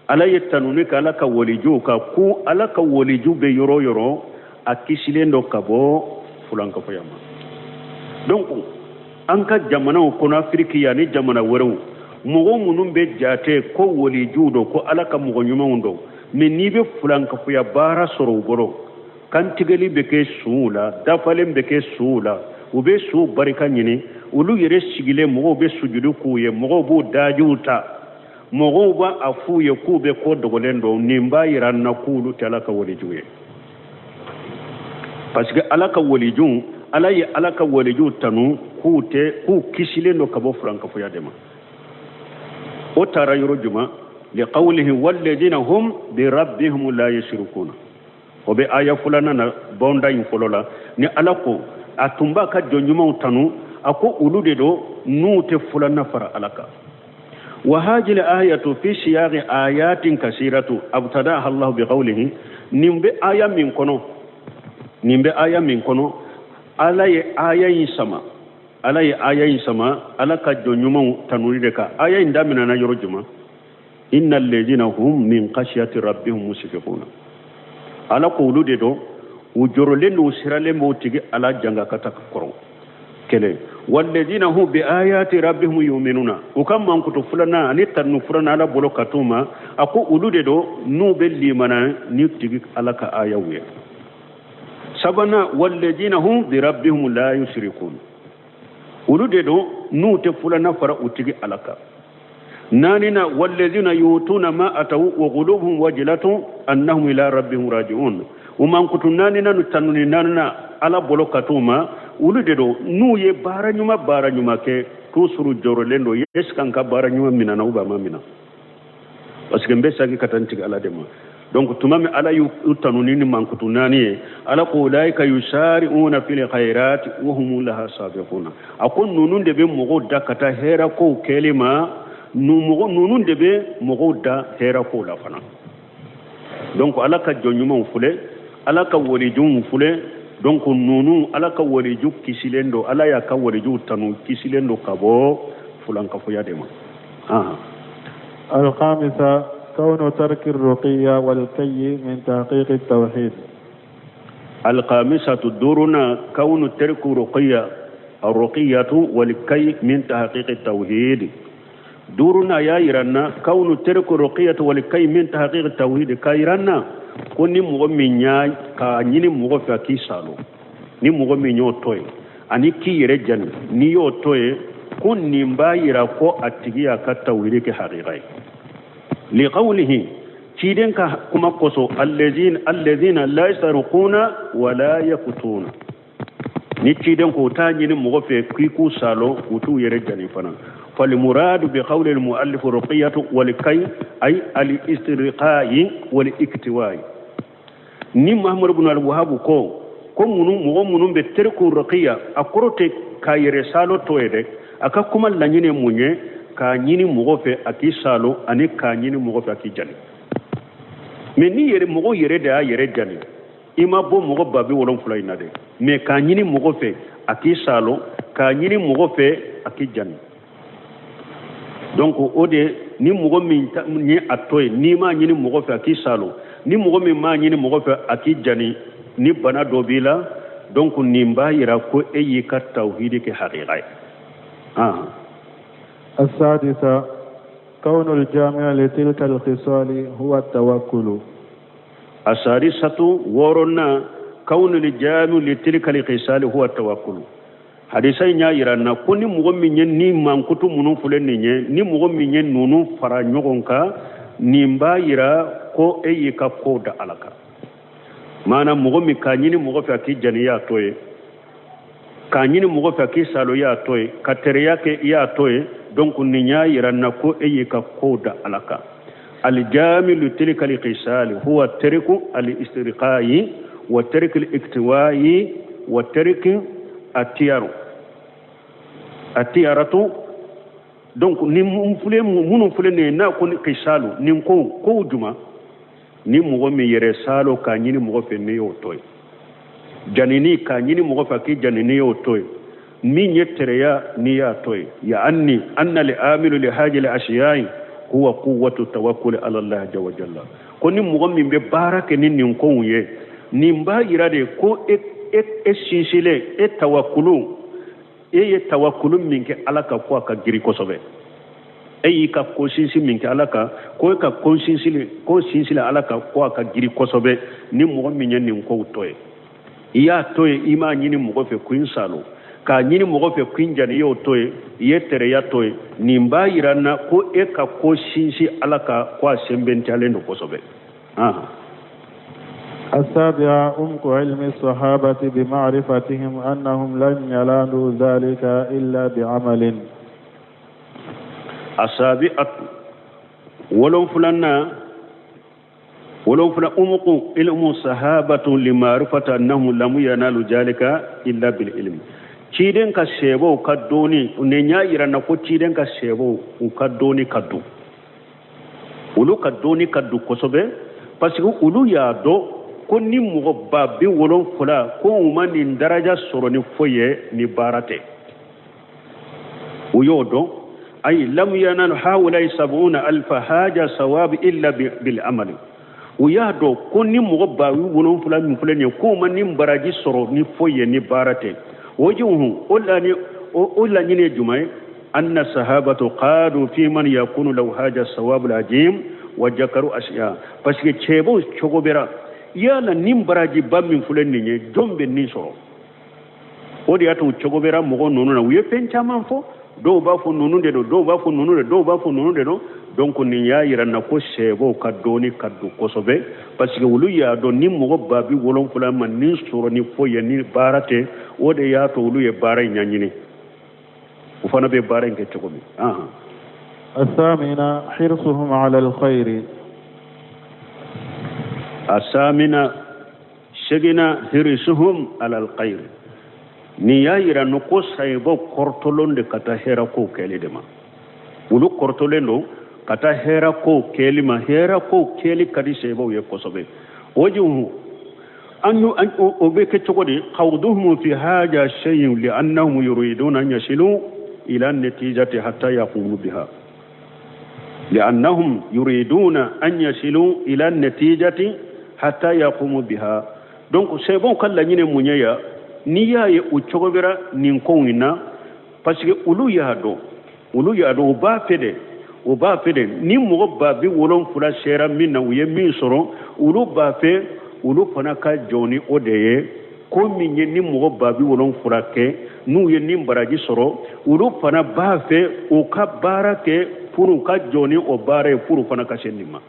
Ala ye tanuni kɛ Ala ka waliju kan ko Ala ka waliju bɛ yɔrɔ o yɔrɔ a kisilen don ka bɔ fulankafoya ma. Donc an ka jamanaw kɔnɔ Afiriki yan ni jamana wɛrɛw, mɔgɔ minnu bɛ jate ko waliju don, ko Ala ka mɔgɔ ɲumanw don, mais n'i bɛ fulankafoya baara sɔrɔ u bolo, kantigɛli bɛ kɛ suw la, dafalen bɛ kɛ suw la, u bɛ suw barika ɲini, olu yɛrɛ sigilen mɔgɔw bɛ sujudu k'u ye, mɔgɔw b'u dajiw ta, mɔgɔw b'a a f'u ye k'u bɛ ko dogolen dɔn. Nin b'a yira n na k'olu tɛ Ala ka waliju ye, parce que Ala ka waliju, Ala ye Ala ka waliju tanu k'u tɛ, k'u kisilen don ka bɔ furankafoya de ma. O taara yɔrɔ jumɛn? Liqawlihi walladina hum bi rabbihim la yushrikuna. O bɛ aya filanan na bɔnda in fɔlɔ la, ni Ala ko a tun b'a ka jɔn ɲumanw tanu, a ko olu de don n'u tɛ fulanna fara Ala kan. Wa hadhihi al-ayatu fi siyaqi ayatin kasiratu abtada'aha Allahu bi qawlihi. Nin bɛ aya min kɔnɔ, nin bɛ aya min kɔnɔ, Ala ye aya in sama, Ala ye aya in sama Ala ka jɔn ɲumanw tanuli de kan. Aya in daminɛna yɔrɔ jumɛn? Innal ladhina hum min khashyati rabbihim mushfiquna. Ala ko olu de don, u jɔrɔlen don, u siralen b'o tigi Ala janga ka taa kɔrɔ. Kelen, walladhina hum bi ayati rabbihim yu'minuna. U ka mankutu filanan ani tanu filanan Ala bolo ka t'u ma, a ko olu de don n'u bɛ limana ni tigi Ala ka ayaw ye. Sabanan, walladhina hum bi rabbihim la yushrikun. Olu de don n'u tɛ filanan fara u tigi Ala kan. Naanina, walladhina yutuna ma ataw wa qulubuhum wajilatun annahum ila rabbihim raji'un. U mankutu naanina nu tanuni naanina Ala bolo ka t'u ma, Olu de don n'u ye baara ɲuman baara ɲuman kɛ, toujours jɔrɔlen don, est ce que n ka baara ɲuman minɛna ou bien a ma minɛ, parce que n bɛ sagi ka taa n tigi Ala de ma. Donc tuma min Ala y'u tanu ni mankutu naani ye, Ala ko ulaika yusari'una fil khairati wa hum laha sabiquna. A ko ninnu de bɛ mɔgɔw da ka taa hɛrɛ kow kɛli ma, mɔgɔ ninnu de bɛ mɔgɔw da hɛrɛ kow la fana. Donc Ala ka jɔn ɲumanw filɛ, Ala ka walijuw filɛ. Donc ninnu, Ala ka waliju kisilen don, Ala y'a ka walijuw tanu, kisilen don ka bɔ fulankafoya de ma. الخامسة كون ترك الرقية والكي من تحقيق التوحيد. الخامسة دورنا كون ترك الرقية والكي من تحقيق التوحيد. دورنا يا إيرانا كون ترك الرقية والكي من تحقيق التوحيد كايرانا ko ni mɔgɔ min y'a k'a ɲini mɔgɔ fɛ k'i salo, ni mɔgɔ min y'o to yen ani k'i yɛrɛ jani, n'i y'o to yen, ko nin b'a yira ko a tigi y'a ka tawhidi kɛ hakika ye. Liqawlihi, ciden ka kuma kosɔn, allazina la yasarquna wala yakutuna. Ni ciden ko t'a ɲini mɔgɔ fɛ k'i k'u salo, u t'u yɛrɛ jani fana. فالمراد بقول المؤلف الرقية والكي أي الاسترقاء والاكتواء. Ni Muhammad ibn al-Wahhab ko munu mɔgɔ minnu bɛ teriku ruqiya, a kɔrɔ tɛ k'a yɛrɛ salo to ye dɛ. A ka kuma laɲini mun ye? K'a ɲini mɔgɔ fɛ a k'i salo ani k'a ɲini mɔgɔ fɛ a k'i jani. Mais ni yɛrɛ mɔgɔ yɛrɛ de y'a yɛrɛ jani, i ma bɔ mɔgɔ 70,000 in na dɛ. Mais k'a ɲini mɔgɔ fɛ a k'i salo, k'a ɲini mɔgɔ fɛ a k'i jani. Donc o de, ni mɔgɔ min ye a to yen, n'i m'a ɲini mɔgɔ fɛ a k'i salo, ni mɔgɔ min m'a ɲini mɔgɔ fɛ a k'i jani, ni bana dɔ b'i la, donc nin b'a yira ko e y'i ka tawhidi kɛ hakika ye. السادسة كون الجامع لتلك الخصال هو التوكل. السادسة wɔɔrɔnan كون الجامع لتلك الخصال هو التوكل. Hadisa in y'a yira n na ko ni mɔgɔ min ye ni mankutu minnu filɛ nin ye, ni mɔgɔ min ye ninnu fara ɲɔgɔn kan, nin b'a yira ko e y'i ka ko da Ala kan. Maana mɔgɔ min k'a ɲini mɔgɔ fɛ a k'i jani, i y'a to ye, k'a ɲini mɔgɔ fɛ a k'i salo, i y'a to ye, ka teriya kɛ, i y'a to ye. Donc nin y'a yira n na ko e y'i ka ko da Ala kan. Aljamilu tilka alkhisali huwa tariku alistirqayi wa tariku aliktiwayi wa tariku atiyaru atiyaratu. Donc ni filɛ minnu filɛ nin ye, n'a ko ni kisalu nin ko kow juma, ni mɔgɔ min yɛrɛ salo k'a ɲini mɔgɔ fɛ, n'i y'o to yen, janini k'a ɲini mɔgɔ fɛ k'i jani, n'i y'o to yen, min ye tereya, n'i y'a to yen, yaani anna li amilu li haji li ashiyayi huwa quwwatu tawakkuli ala Allah azza wa jalla. Ko ni mɔgɔ min bɛ baara kɛ ni nin kow ye, nin b'a yira de ko e e sinsinlen e tawakkulu, e ye tawakkulu min kɛ Ala kan ko a ka girin kosɛbɛ. E y'i ka ko sinsin min kɛ Ala kan, ko e ka ko sinsin, ko sinsin Ala kan ko a ka girin kosɛbɛ. Ni mɔgɔ min ye nin kow to ye, i y'a to yen, i m'a ɲini mɔgɔ fɛ ko n salo, k'a ɲini mɔgɔ fɛ ko n jani, i y'o to yen, i ye tereya to yen, nin b'a yira n na ko e ka ko sinsin Ala kan ko a sɛnbɛntiyalen don kosɛbɛ. السابعة عمق علم الصحابة بمعرفتهم أنهم لن ينالوا ذلك إلا بعمل. السابعة ولو فلنا ولو فلنا عمق علم الصحابة لمعرفة أنهم لم ينالوا ذلك إلا بالعلم. Ciden ka sɛbɛw ka dɔnni, nin y'a yira n na ko ciden ka sɛbɛw u ka dɔnni ka dun, olu ka dɔnni ka dun kosɛbɛ, parce que olu y'a dɔn ko ni mɔgɔ 70,000 ko u ma nin daraja sɔrɔ ni foyi ye ni baara tɛ, u y'o dɔn. Ayi lam yanalu haulai sabuna alfa haja sawabi illa bil amali. U y'a dɔn ko ni mɔgɔ 70,000 min filɛ nin ye, k'u ma nin baraji sɔrɔ ni foyi ye ni baara tɛ. O jihu o laɲini, o laɲini ye jumɛn ye? Anna sahabatu qalu fi man yakunu law haja sawabu alajim wa jakaru asiya, parce que cɛbaw cogo bɛra yala nin barajiba min filɛ nin ye, jɔn bɛ nin sɔrɔ? O de y'a to u cogo bɛra mɔgɔ ninnu na, u ye fɛn caman fɔ. Dɔw b'a fɔ ninnu de don, dɔw b'a fɔ ninnu de, dɔw b'a fɔ ninnu de don. Donc nin y'a yira n na ko sɛbɛw ka dɔnni ka don kosɛbɛ, parce que olu y'a dɔn ni mɔgɔ 70,000 ma nin sɔrɔ ni foyi ye ni baara tɛ, o de y'a to olu ye baara in ɲɛɲini, u fana bɛ baara in kɛ cogo min. الثامنة حرصهم على الخير. الثامنة segina hirisuhum ala alkhair. Nin y'a yira no ko sayibaw kɔrɔtɔlen de ka taa hɛrɛ kow kɛli de ma. Olu kɔrɔtɔlen don ka taa hɛrɛ kow kɛli ma. Hɛrɛ kow kɛli ka di sayibaw ye kosɛbɛ. O jihu an o bɛ kɛ cogo di? Khawduhum fi haja shay'in li'annahum yuriduna an yasilu ila natijati hatta yaqumu biha. Li'annahum yuriduna an yasilu ila natijati hatta yaqumu biha. Donc sayibaw ka laɲini mun ye ya? N'i y'a ye u cogo bɛra nin kow in na, parce que olu y'a dɔn, u b'a fɛ de, u b'a fɛ de ni mɔgɔ 70,000 sera min na, u ye min sɔrɔ, olu b'a fɛ olu fana ka jɔ ni o de ye. Ko min ye ni mɔgɔ 70,000 kɛ, n'u ye nin baraji sɔrɔ, olu fana b'a fɛ u ka baara kɛ pour u ka jɔ ni o baara ye, pour u fana ka se nin ma.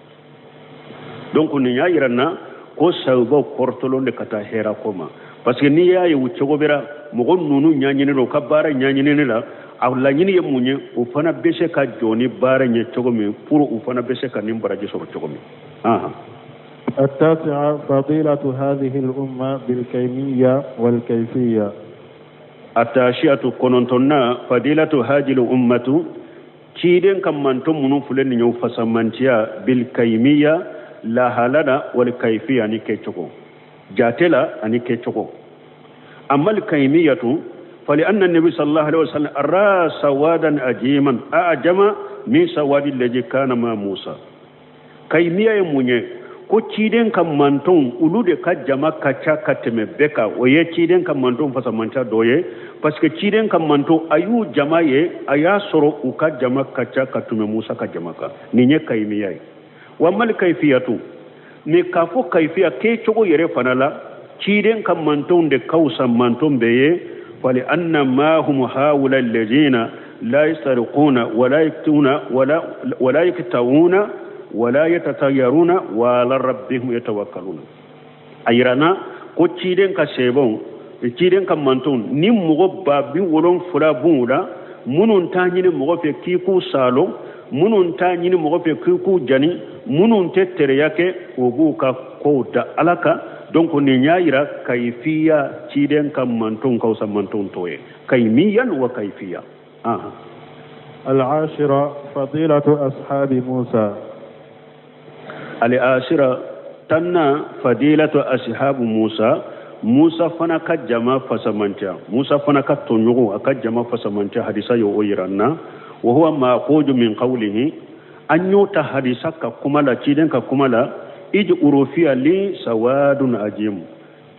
Donc nin y'a yira n na ko sayibaw kɔrɔtɔlen de ka taa hɛrɛ ko ma, parce que n'i y'a ye u cogo bɛra mɔgɔ ninnu ɲɛɲini la, u ka baara ɲɛɲinini la, a laɲini ye mun ye? U fana bɛ se ka jɔ ni baara in ye cogo min, pour u fana bɛ se ka nin baraji sɔrɔ cogo min. التاسعة فضيلة هذه الأمة بالكيمية والكيفية. التاسعة kɔnɔntɔnna فضيلة هذه الأمة ciden ka manto minnu filɛ nin ye, u fasamantiya bilkaymiya lahala la wal kayfiya ani kɛcogo jate la ani kɛcogo. Amma alkaymiyatu فلأن النبي صلى الله عليه وسلم رأى سوادا عجيما أعجم من سواد الذي كان مع موسى. Kaymiya ye mun ye? Ko ciden ka mantonw olu de ka jama ka ca ka tɛmɛ bɛɛ kan. O ye ciden ka mantonw fasamanca dɔ ye, parce que ciden ka manton a y'u jama ye, a y'a sɔrɔ u ka jama ka ca ka tɛmɛ Musa ka jama kan. Nin ye kaymiya ye. Wa mali kayfiyatu, mais k'a fɔ kayfiya kɛcogo yɛrɛ fana la, ciden ka mantonw de ka wusa manton bɛɛ ye. Fali anna ma hum haula alladhina la yasriquna wala yaktuna wala yaktawuna wala yatatayaruna wa ala rabbihim yatawakkaluna. A yirana ko ciden ka sɛbɛnw, ciden ka mantonw ni mɔgɔ 70,000 b'u la, minnu t'a ɲini mɔgɔ fɛ k'i k'u salo, minnu t'a ɲini mɔgɔ fɛ k'i k'u jani, minnu tɛ teriya kɛ, u b'u ka kow da Ala kan. Donc nin y'a yira kayifiya ciden ka mantonw ka fisa mantonw tɔw ye, kayimiyan wa kayifiya. العاشرة فضيلة أصحاب موسى. العاشرة tanna fadilatu ashabu Musa. Musa fana ka jama fasamanca, Musa fana ka tɔɲɔgɔnw a ka jama fasamanca, hadisa y'o yira n na. Wa huwa maquju min qawlihi, an y'o ta hadisa ka kuma la, ciden ka kuma la, ij urufiya li sawadun ajim.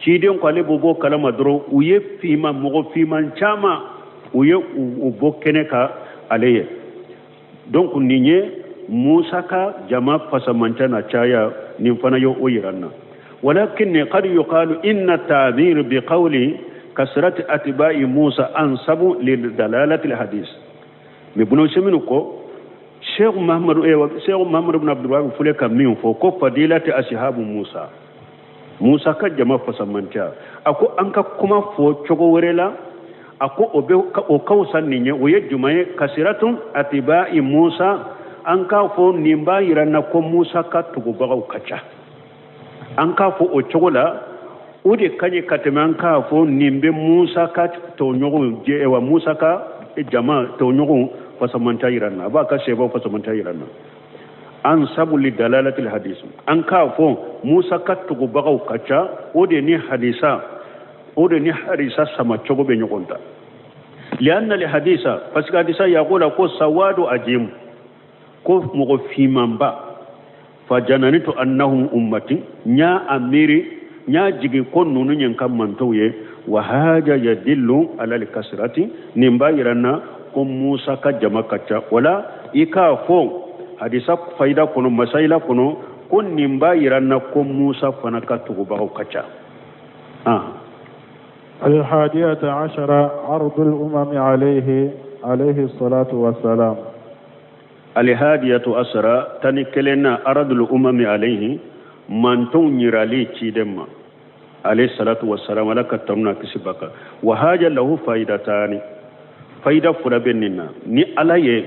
Ciden ko ale b'o bɔ kalama dɔrɔn, u ye finman, mɔgɔ finman caman u ye u bɔ kɛnɛ kan ale ye. Donc nin ye Musa ka jama fasamanca na caya, nin fana ye o yira n na. Walakin qad yuqalu inna ta'bir bi qawli kasrati atba'i Musa ansabu lil dalalati al hadis. Mais Ibn Usaymin ko Cheikh Muhammad ibn Abdul Wahab filɛ ka min fɔ ko fadilati ashabu Musa, Musa ka jama fasamanca, a ko an ka kuma fɔ cogo wɛrɛ la, a ko o bɛ o ka wusa nin ye. O ye jumɛn ye? Kasiratun atiba'i Musa, an k'a fɔ nin b'a yira n na ko Musa ka tugubagaw ka ca. An k'a fɔ o cogo la, o de ka ɲi ka tɛmɛ an k'a fɔ nin bɛ Musa ka tɔɲɔgɔnw jɛ, wa Musa ka jama tɔɲɔgɔnw fasamanca yira n na, a b'a ka sɛbɛw fasamanca yira n na. An sabu li dalalatil hadis, an k'a fɔ Musa ka tugubagaw ka ca, o de ni hadisa, o de ni hadisa sama cogo bɛ ɲɔgɔn ta. Lianna li hadisa, parce que hadisa yaqula ko sawadu ajim, ko mɔgɔ finmanba. Fa jananitu annahum ummati, n y'a a miiri, n y'a jigin ko ninnu ye n ka mantow ye. Wa haja yadillu ala likasirati, nin b'a yira n na ko Musa ka jama ka ca. Wala i k'a fɔ hadisa fayida kɔnɔ, masayila kɔnɔ, ko nin b'a yira n na ko Musa fana ka tugubagaw ka ca. الحادية عشرة عرض الأمم عليه الصلاة والسلام. Alihadiyatu asara 11nan aradul umami alayhi mantonw yirali ciden ma alayhi salatu wassalam, ala ka tanu n'a kisi b'a kan. Wa haja lahu faidatani, fayida fila bɛ nin na. Ni ala ye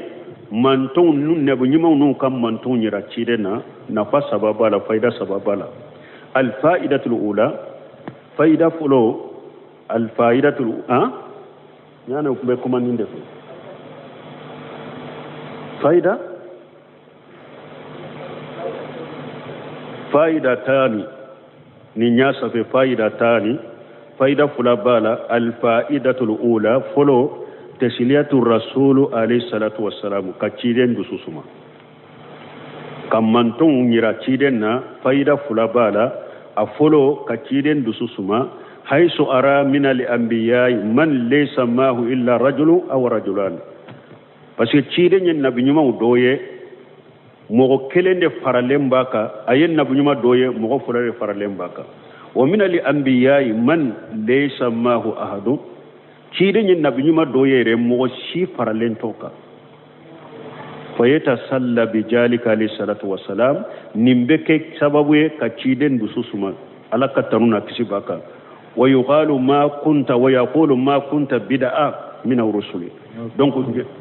mantonw n'u nabi ɲumanw n'u ka mantonw yira ciden na, nafa saba b'a la, fayida saba b'a la. Alfaidatul ula, fayida fɔlɔ, alfaidatul han ɲana tun bɛ kuma nin de fɛ. Fayida fayida taani nin y'a safe fayida taani, fayida fila b'a la. Alfaidatul ula, fɔlɔ, tasliyatu rasulu alayhi salatu wassalam, ka ciden dusu suma, ka mantonw yira ciden na. Fayida fila b'a la. A fɔlɔ, ka ciden dusu suma, haisu ara min al anbiya man laysa mahu illa rajulun aw rajulan, parce que ciden ye nabi ɲumanw dɔ ye, mɔgɔ kelen de faralen b'a kan. A ye nabi ɲuman dɔ ye, mɔgɔ fila de faralen b'a kan. Wa min al anbiya man laysa mahu ahadun, ciden ye nabi ɲuman dɔ ye yɛrɛ, mɔgɔ si faralen t'o kan. Fayatasalla bijalika alayhi salatu wassalam, nin bɛ kɛ sababu ye ka ciden dusu suma, ala ka tanu n'a kisi b'a kan. Wa yuqalu ma kunta wa yaqulu ma kunta bid'a min rusuli. Donc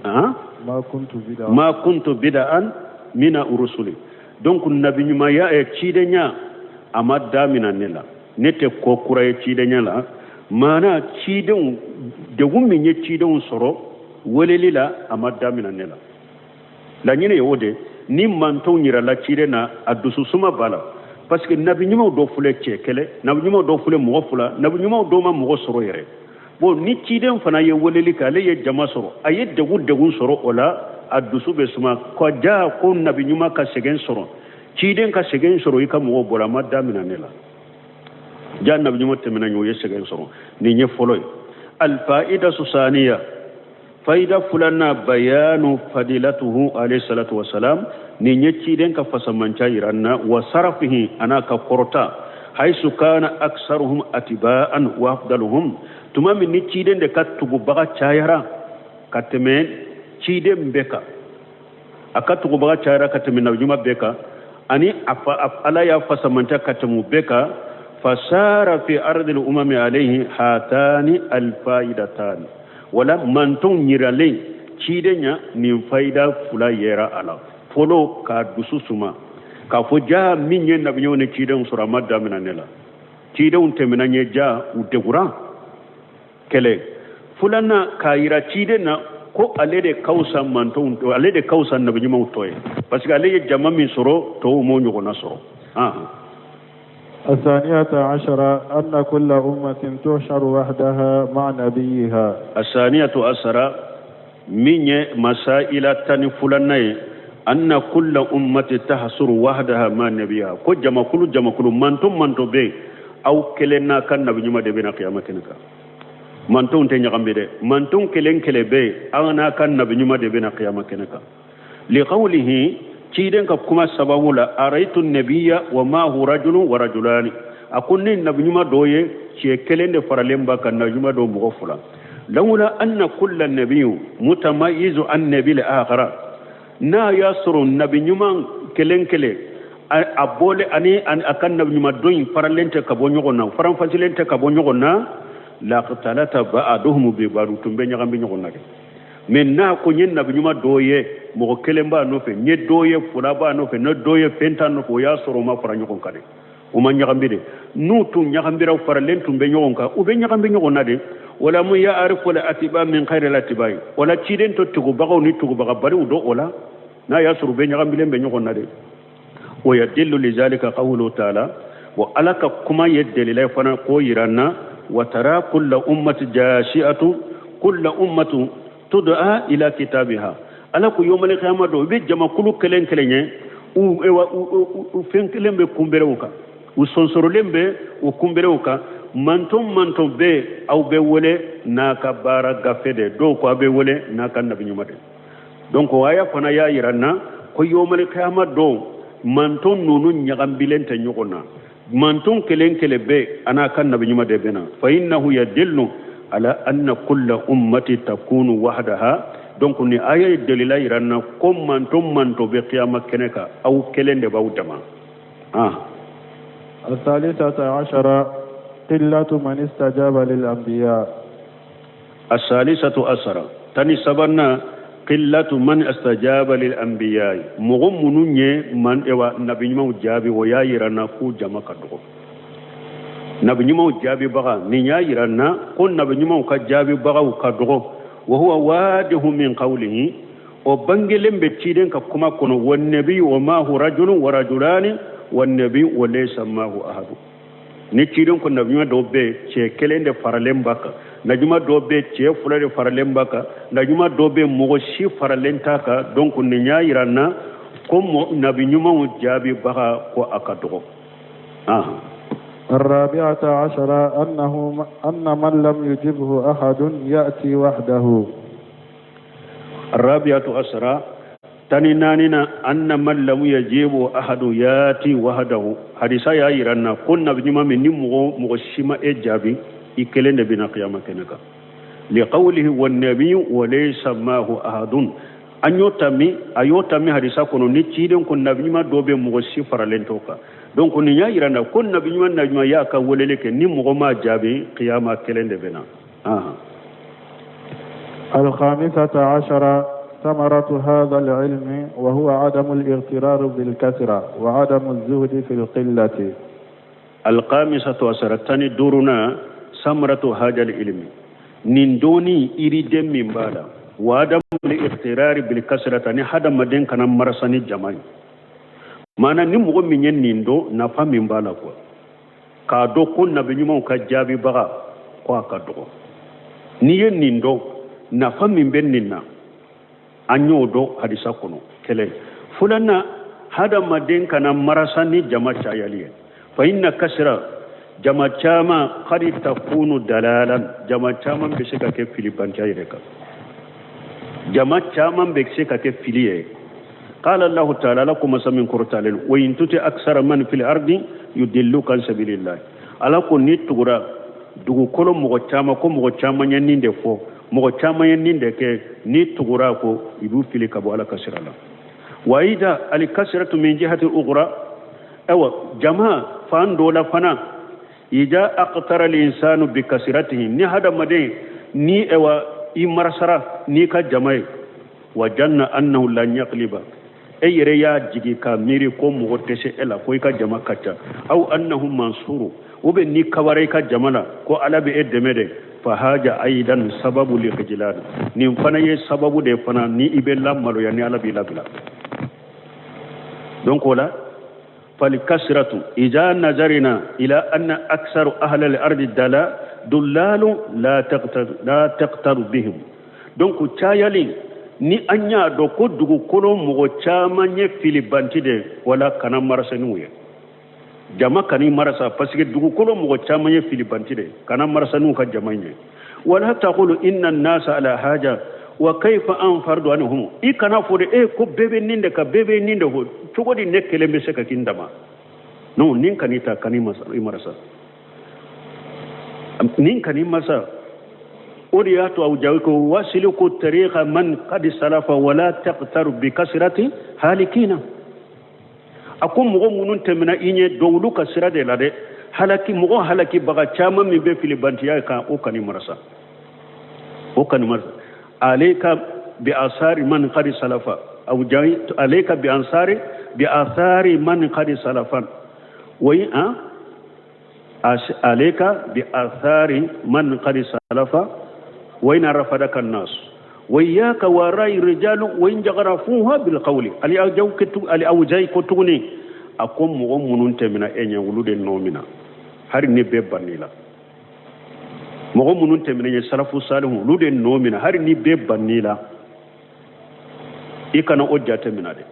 hein, ma kuntu bid'a, ma kuntu bid'an min rusuli. Donc nabi ɲumanya ye cidenya a ma damina ne la, ne tɛ ko kura ye cidenya la. Maana cidenw degun min ye cidenw sɔrɔ weleli la, a ma damina ne la. Laɲini ye o de, ni mantonw yirala ciden na, a dususuma b'a la, parce que nabi ɲumanw dɔ filɛ cɛ kɛlɛ, nabi ɲumanw dɔ filɛ mɔgɔ fila, nabi ɲumanw dɔw ma mɔgɔ sɔrɔ yɛrɛ. Bon, ni ciden fana ye weleli kɛ, ale ye jama sɔrɔ, a ye degun degun sɔrɔ o la, a dusu bɛ suma ka ja ko nabi ɲuman ka sɛgɛn sɔrɔ, ciden ka sɛgɛn sɔrɔ i ka mɔgɔw bolo, a ma damina ne la. Ja nabi ɲuman tɛmɛna ɲɛ, o ye sɛgɛn sɔrɔ. Nin ye fɔlɔ ye. Alfaida susaniya, fayida filanan, bayanu fadilatuhu alayhi salatu wasalam, nin ye ciden ka fasamanca yira an na, wa sarafihi, a n'a ka kɔrɔta, haisu kana aksaruhum atiba'an wa afdaluhum. Tuma min ni ciden de ka tugubaga cayara ka tɛmɛ ciden bɛɛ kan, a ka tugubaga cayara ka tɛmɛ nabi ɲuman bɛɛ kan, ani a fa, ala y'a fasamanca ka tɛmɛ u bɛɛ kan. Fasara fi ardil umami alayhi hatani alfaidatani, wala mantonw yiralen ciden ɲa, nin fayida fila yera a la. Fɔlɔ, k'a dusu suma k'a fɔ ja min ye nabi ɲumanw ni cidenw sɔrɔ, a ma damina ne la, cidenw tɛmɛna ɲɛ, ja u degura kɛlɛ. Filanan, k'a yira ciden na ko ale de ka fisa mantonw, ale de ka fisa nabi ɲumanw tɔ ye, parce que ale ye jama min sɔrɔ, tɔw m'o ɲɔgɔnna sɔrɔ. الثانية عشرة أن كل أمة تحشر وحدها مع نبيها. الثانية عشرة من مسائل تنفلنا أن كل أمة تحشر وحدها مع نبيها. كو جما كل جما كل من تم بي أو كلنا كان نبي نيما دبنا قيامة كنكا من تم تنيغم بي من تم كلن كل بي أنا كان نبي نيما دبنا قيامة كنكا. لقوله ciden ka kuma sababu la, araitu nabiyya wa ma hu rajulun wa rajulani, a ko ne nabi ɲuman dɔ ye cɛ kelen de faralen b'a kan, nabi ɲuman dɔ mɔgɔ fila. Lawla anna kulla nabiyyu mutamayyizu an nabil akhara, n'a y'a sɔrɔ nabi ɲuman kelen kelen a bɔlen ani a ka nabi ɲuman dɔ in faralen tɛ ka bɔ ɲɔgɔn na, faranfasilen tɛ ka bɔ ɲɔgɔn na, laqtalata ba'duhum bi ba'd, tun bɛ ɲagami ɲɔgɔn na dɛ. Mais n'a ko n ye nabi ɲuman dɔ ye mɔgɔ kelen b'a nɔfɛ, n ye dɔ ye fila b'a nɔfɛ, ne dɔ ye fɛn t'a nɔfɛ, o y'a sɔrɔ u ma fara ɲɔgɔn kan dɛ, u ma ɲagami de. N'u tun ɲagamira, faralen tun bɛ ɲɔgɔn kan, u bɛ ɲagami ɲɔgɔn na de. Wala mun ya arifu la atiba min khayri la atibai, wala ciden to tugubagaw ni tugubagabaliw dɔ o la, n'a y'a sɔrɔ u bɛ ɲagamilen bɛ ɲɔgɔn na de. Wa yadillu lizalika qawluhu ta'ala, wa ala ka kuma ye delila fana k'o yira n na, wa tara kulla ummati jashi'atu kulla ummatu tud'a ila kitabiha. Ala ko yawmal qiyamah do i bɛ jamakulu kelen kelen ye, u fɛn kelen bɛ kunbɛrɛw kan, u sonsorolen bɛ u kunbɛrɛw kan. Manton manton bɛ aw bɛ wele n'a ka baara gafe de, dɔw ko aw bɛ wele n'a ka nabi ɲuman de. Donc o aya fana y'a yira n na ko yawmal qiyamah don manton ninnu ɲagambilen tɛ ɲɔgɔn na, manton kelen kelen bɛ a n'a ka nabi ɲuman de bɛ na. Fa innahu yadillu ala anna kulla ummati takunu wahdaha Donc ni aya ye delila yira n na ko manto manto bɛ kiyama kɛnɛ kan, aw kelen de b'aw dama. الثالثة عشرة قلة من استجاب للأنبياء. الثالثة عشرة tani sabanan قلة من استجاب للأنبياء, mɔgɔ minnu ye man ewa nabi ɲumanw jaabi, o y'a yira n na k'u jama ka dɔgɔ. Nabi ɲumanw jaabibaga, nin y'a yira n na ko nabi ɲumanw ka jaabibagaw ka dɔgɔ. Wa huwa wadihu min qawlihi, o bangelen bɛ ciden ka kuma kɔnɔ, wa nabi wa maahu rajulun wa rajulani wa nabi wa laysa maahu ahadu. Ni ciden ko nabi ɲuman dɔw bɛ cɛ kelen de faralen b'a kan, nabi ɲuman dɔw bɛ cɛ fila de faralen b'a kan, nabi ɲuman dɔw bɛ mɔgɔ si faralen t'a kan. Donc nin y'a yira n na ko nabi ɲumanw jaabibaga ko a ka dɔgɔ. الرابعة عشرة أنه أن من لم يجبه أحد يأتي وحده. الرابعة عشرة tani naanina أن من لم يجيبه أحد يأتي وحده. Hadisa y'a yira n na ko nabi ɲuman min ni mɔgɔ mɔgɔ si ma e jaabi, i kelen de bɛna kiyama kɛnɛ kan. لقوله والنبي وليس معه أحد. An y'o ta min, a y'o ta min hadisa kɔnɔ, ni ciden ko nabi ɲuman dɔ bɛ mɔgɔ si faralen t'o kan. Donc nin y'a yira n na ko nabi ɲuman, nabi ɲuman y'a ka weleli kɛ, ni mɔgɔ m'a jaabi, kiyama kelen de bɛ na. الخامسة عشرة ثمرة هذا العلم وهو عدم الاغترار بالكثرة وعدم الزهد في القلة. الخامسة عشرة tani duurunan ثمرة هذا العلم, nin doni iriden min b'a la, وعدم الاغترار بالكثرة, ni hadamaden kana marasa ni jama ye. Maana ni mɔgɔ min ye nin dɔn, nafa min b'a la quoi, k'a dɔn ko nabi ɲumanw ka jaabibaga ko a ka dɔgɔ, n'i ye nin dɔn, nafa min bɛ nin na, an y'o dɔn hadisa kɔnɔ. Kɛlɛ filanan, hadamaden kana marasa ni jama cayali ye. فإن كثرة, jama caman, قد تكون ضلالا, jama caman bɛ se ka kɛ filibanciya yɛrɛ kan, jama caman bɛ se ka kɛ fili ye. قال الله تعالى, ala ko masa min kɔrɔtalen, وإن تطع أكثر من في الأرض يضلوك عن سبيل الله. Ala ko ni tugura dugukolo mɔgɔ caman ko mɔgɔ caman ye nin de fɔ, mɔgɔ caman ye nin de kɛ, ni tugura ko i b'u fili ka bɔ ala ka sira la. وأيضا الكثرة من جهة أخرى, awa jama fan dɔ la fana, إذا اغتر الإنسان بكثرته, ni hadamaden ni ewa i marasara n'i ka jama ye, وظن أنه لن يغلب, e yɛrɛ y'a jigi ka miiri ko mɔgɔ tɛ se e la, ko i ka jama ka ca, أو أنه منصور, ou bien ni kabara i ka jama la ko ala bɛ e dɛmɛ dɛ, فهذا أيضا سبب للخذلان, nin fana ye sababu de fana ni i bɛ lamaloya ni ala b'i labila. Donc o la فالكثرة إذا نظرنا إلى أن أكثر أهل الأرض ضلال لا تغتر بهم. Donc cayali, ni an y'a dɔn ko dugukolo mɔgɔ caman ye filibanti de, wala kana marasa n'u ye. Jama kan'i marasa, parce que dugukolo mɔgɔ caman ye filibanti de, kana marasa n'u ka jama ye. ولا تقول إن الناس على حاجة وكيف أنفرد عنهم, i kana fɔ de e ko bɛɛ bɛ nin de kan, bɛɛ bɛ nin de fɔ, cogo di ne kelen bɛ se ka k'i dama? Non, nin kan'i ta, kan'i i marasa, nin kan'i masa. O de y'a to aw jawi ko واسلكوا طريق من قد سلف ولا تغتروا بكثرة هالكين. A ko mɔgɔ minnu tɛmɛna i ɲɛ dɔn, olu ka sira de la dɛ, halaki mɔgɔ halakibaga caman min bɛ filibantiya kan, o kan'i marasa, o kan'i marasa. عليك بآثار من قد سلف, أو جاي عليك بآثار من قد سلف وي عليك بآثار من قد سلف وإن رفضك الناس وإياك وآراء الرجال وإن زخرفوها بالقول. Ali aw ketu ali aw jay ko tuguni, a ko mɔgɔ minnu tɛmɛna e ɲɛ, olu de nɔ mina, hari ni bɛɛ banni la. Mɔgɔ minnu tɛmɛna ɲɛ, salafu salihu, olu de nɔ mina, hari ni bɛɛ banni la, i kana o jate mina dɛ.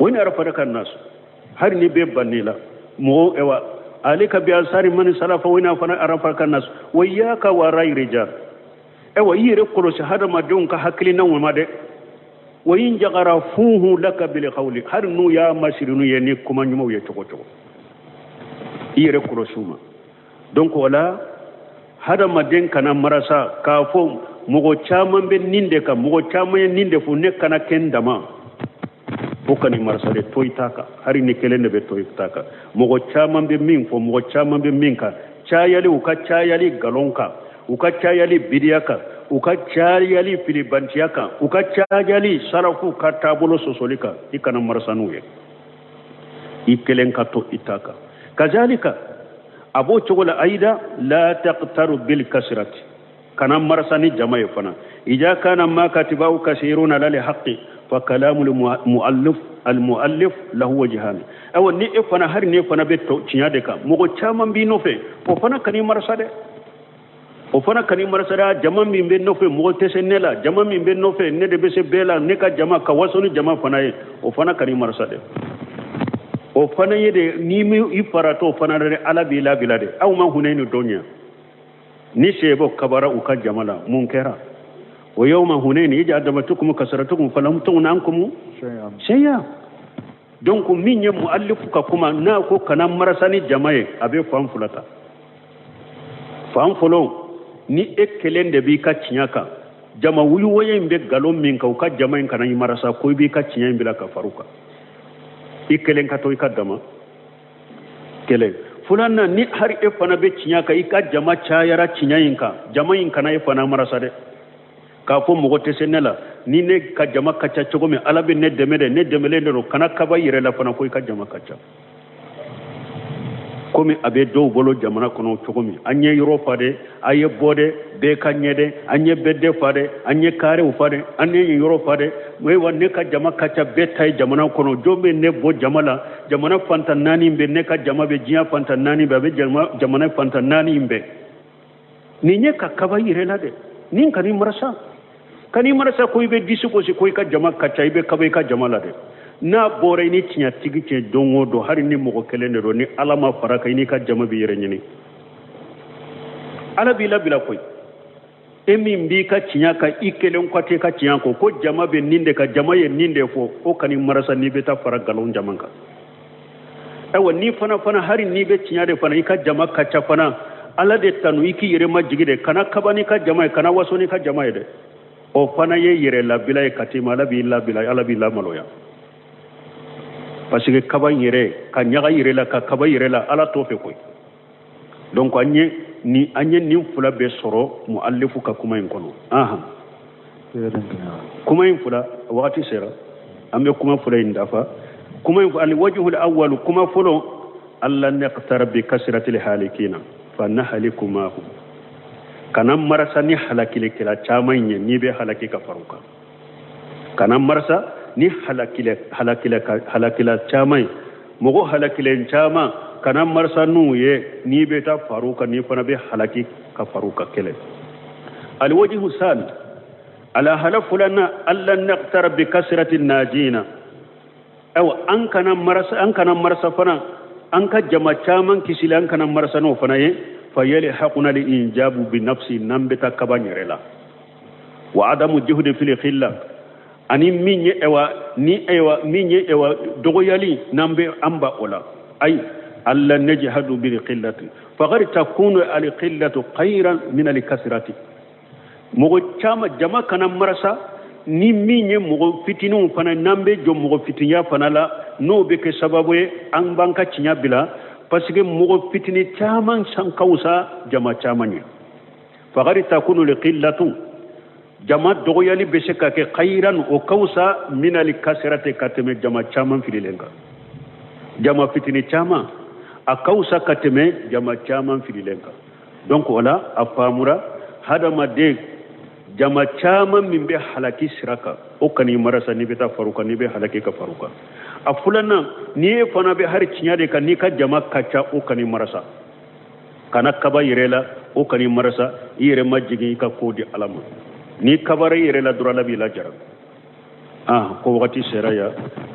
وإن رفضك الناس, hari ni bɛɛ banni la mɔgɔ, ewa عليك بآثار من سلف وإن رفضك الناس وإياك وآراء الرجال, ewa i yɛrɛ kɔlɔsi hadamadenw ka hakilinaw ma dɛ, وإن زخرفوه لك بالقول, hari n'u y'a masirinu ye ni kuma ɲumanw ye cogo cogo, i yɛrɛ kɔlɔsi u ma. Donc o la hadamaden kana marasa k'a fɔ Mɔgɔ caman bɛ nin de kan, mɔgɔ caman ye nin de fɔ, ne kana kɛ n dama. O kan'i marasa dɛ, to i ta kan. Hali ni kelen de bɛ to i ta kan. Mɔgɔ caman bɛ min fɔ, mɔgɔ caman bɛ min kan, cayali, u ka cayali nkalon kan, u ka cayali bidiya kan, u ka cayali filibantiya kan, u ka cayali salafu ka taabolo sɔsɔli kan, i kana marasa n'u ye. I kelen ka to i ta kan. Kazalika a b'o cogo la ayida la taqtaru bil kasrati, kana marasa ni jama ye fana. Ija kana ma katibahu kasiruna la li haqqi fa kalamul muallif al muallif lahu wajhan. Awa ni e fana, hari ne fana bɛ tiɲɛ de kan, mɔgɔ caman b'i nɔfɛ, o fana kan'i marasa dɛ, o fana kan'i marasa dɛ. Jama min bɛ nɔfɛ, mɔgɔ tɛ se ne la, jama min bɛ nɔfɛ, ne de bɛ se bɛɛ la, ne ka jama ka waso ni jama fana ye, o fana kan'i marasa dɛ. O fana ye de n'i mi i faratɔ o fana dɛ, Ala b'i labila dɛ. Aw ma Hunayni don ɲɛ ni sebo kabara u ka jama la, mun kɛra? O yawma Hunayni ija adamatukum kasaratukum falam tughni ankum shay'a. Donc min ye muallifu ka kuma n'a ko kana marasa ni jama ye, a bɛ fan fila ta. Fan fɔlɔ, ni e kelen de b'i ka tiɲɛ kan, jama wuyuwoye in bɛ nkalon min kan, u ka jama in kana i marasa ko i b'i ka tiɲɛ in bila ka far'u kan. I kelen ka to i ka dama kelen. Filanan, ni hari e fana bɛ tiɲɛ kan, i ka jama cayara tiɲɛ in kan, jama in kana e fana marasa dɛ, k'a fɔ mɔgɔ tɛ se ne la, ni ne ka jama ka ca cogo min, Ala bɛ ne dɛmɛ dɛ, ne dɛmɛlen de don. Kana kaba yɛrɛ la fana ko i ka jama ka ca, komi a bɛ dɔw bolo jamana kɔnɔ cogo min. An ye yɔrɔ fa dɛ, a ye bɔ dɛ, bɛɛ ka ɲɛ dɛ, an ye bɛɛ fa dɛ, an ye karew fa dɛ, an ye yɔrɔ fa dɛ. Ayiwa ne ka jama ka ca bɛɛ ta ye jamana kɔnɔ, jɔn bɛ ne bɔ jama la? Jamana fantan naani bɛ, ne ka jama bɛ diɲɛ fantan naani bɛɛ, a bɛ jamana fantan naani bɛɛ. Nin ye ka kaba yɛrɛ la dɛ. Nin kan'i marasa, kan'i marasa ko i bɛ disi gosi ko i ka jama ka ca, i bɛ kaba i ka jama la dɛ. N'a bɔra i ni tiɲɛtigi cɛ don o don, hali ni mɔgɔ kelen de don, ni Ala ma fara kan, i n'i ka jama b'i yɛrɛ ɲini. Ala b'i labila koyi. E min b'i ka tiɲɛ kan, i kelen ka t'i ka tiɲɛ kɔ, ko jama bɛ nin de kan, jama ye nin de fɔ, o kan'i marasa n'i bɛ taa fara nkalon jama kan. Ayiwa n'i fana hari n'i bɛ tiɲɛ de fana, i ka jama ka ca fana, Ala de tanu, i k'i yɛrɛ majigin dɛ, kana kaba n'i ka jama ye, kana waso n'i ka jama ye dɛ. O fana ye yɛrɛ labila ye ka tɛmɛ, Ala b'i labila, Ala b'i lamaloya. Parce que kaba in yɛrɛ ka ɲaga yɛrɛ la, ka kaba yɛrɛ la, Ala t'o fɛ koyi. Donc an ye nin fila bɛɛ sɔrɔ muallifu ka kuma in kɔnɔ. Ahan, kuma in fila wagati sera, an bɛ kuma fila in dafa. Kuma in alwajhul awwal, kuma fɔlɔ, alla naqtara bi kasratil halikina fa nahliku mahum. Kana marasa ni halakilikɛla caman ye n'i bɛ halaki ka far'u kan. Kana marasa ni halakila caman ye, mɔgɔ halakilen caman, kana marasa n'u ye n'i bɛ taa far'u kan, n'i fana bɛ halaki ka far'u kan. Kelen. Alwajhu sani, ala hala fulana, alla naqtara bi kasrati najina. Ayiwa an kana marasa fana, an ka jama caman kisili, an kana marasa n'o fana ye. Fa yalhaquna li injabu bi nafsi, n'an bɛ taa kaba yɛrɛ la. Wa adamu juhdi fil khilla, ani min ye ewa ni ewa min ye ewa dɔgɔyali, n'an bɛ an ba o la. Ayi alla najhadu bil qillati faqad takunu al qillatu khayran min al kasrati. Mɔgɔ caman jama kana marasa ni min ye mɔgɔ fitininw fana, n'an bɛ jɔ mɔgɔ fitinya fana la, n'o bɛ kɛ sababu ye an b'an ka tiɲɛ bila, parce que mɔgɔ fitinin caman san ka wusa jama caman ye. Faqad takunu al qillatu, jama dɔgɔyali bɛ se ka kɛ khayran, o ka wusa min al kasrati ka tɛmɛ jama caman fililen kan. Jama fitinin caman a ka wusa ka tɛmɛ jama caman fililen kan. Donc o la a faamura hadamaden jama caman min bɛ halaki sira kan, o kan'i marasa n'i bɛ taa far'u kan, n'i bɛ halaki ka far'u kan. A filanan, n'i e fana bɛ hari tiɲɛ de kan, n'i ka jama ka ca, o kan'i marasa. Kana kaba yɛrɛ la, o kan'i marasa, i yɛrɛ majigin i ka ko di Ala ma. N'i kabara i yɛrɛ la dɔrɔn, Ala b'i lajarabi. Ah, ko wagati sera ya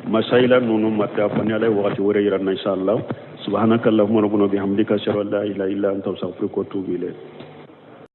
masayila ninnu ma taa fɔ ni Ala ye wagati wɛrɛ yira n na inshallah. Subhanaka allahumma rabbana bihamdika, ashhadu an la ilaha illa anta, astaghfiruka wa atubu ilayk.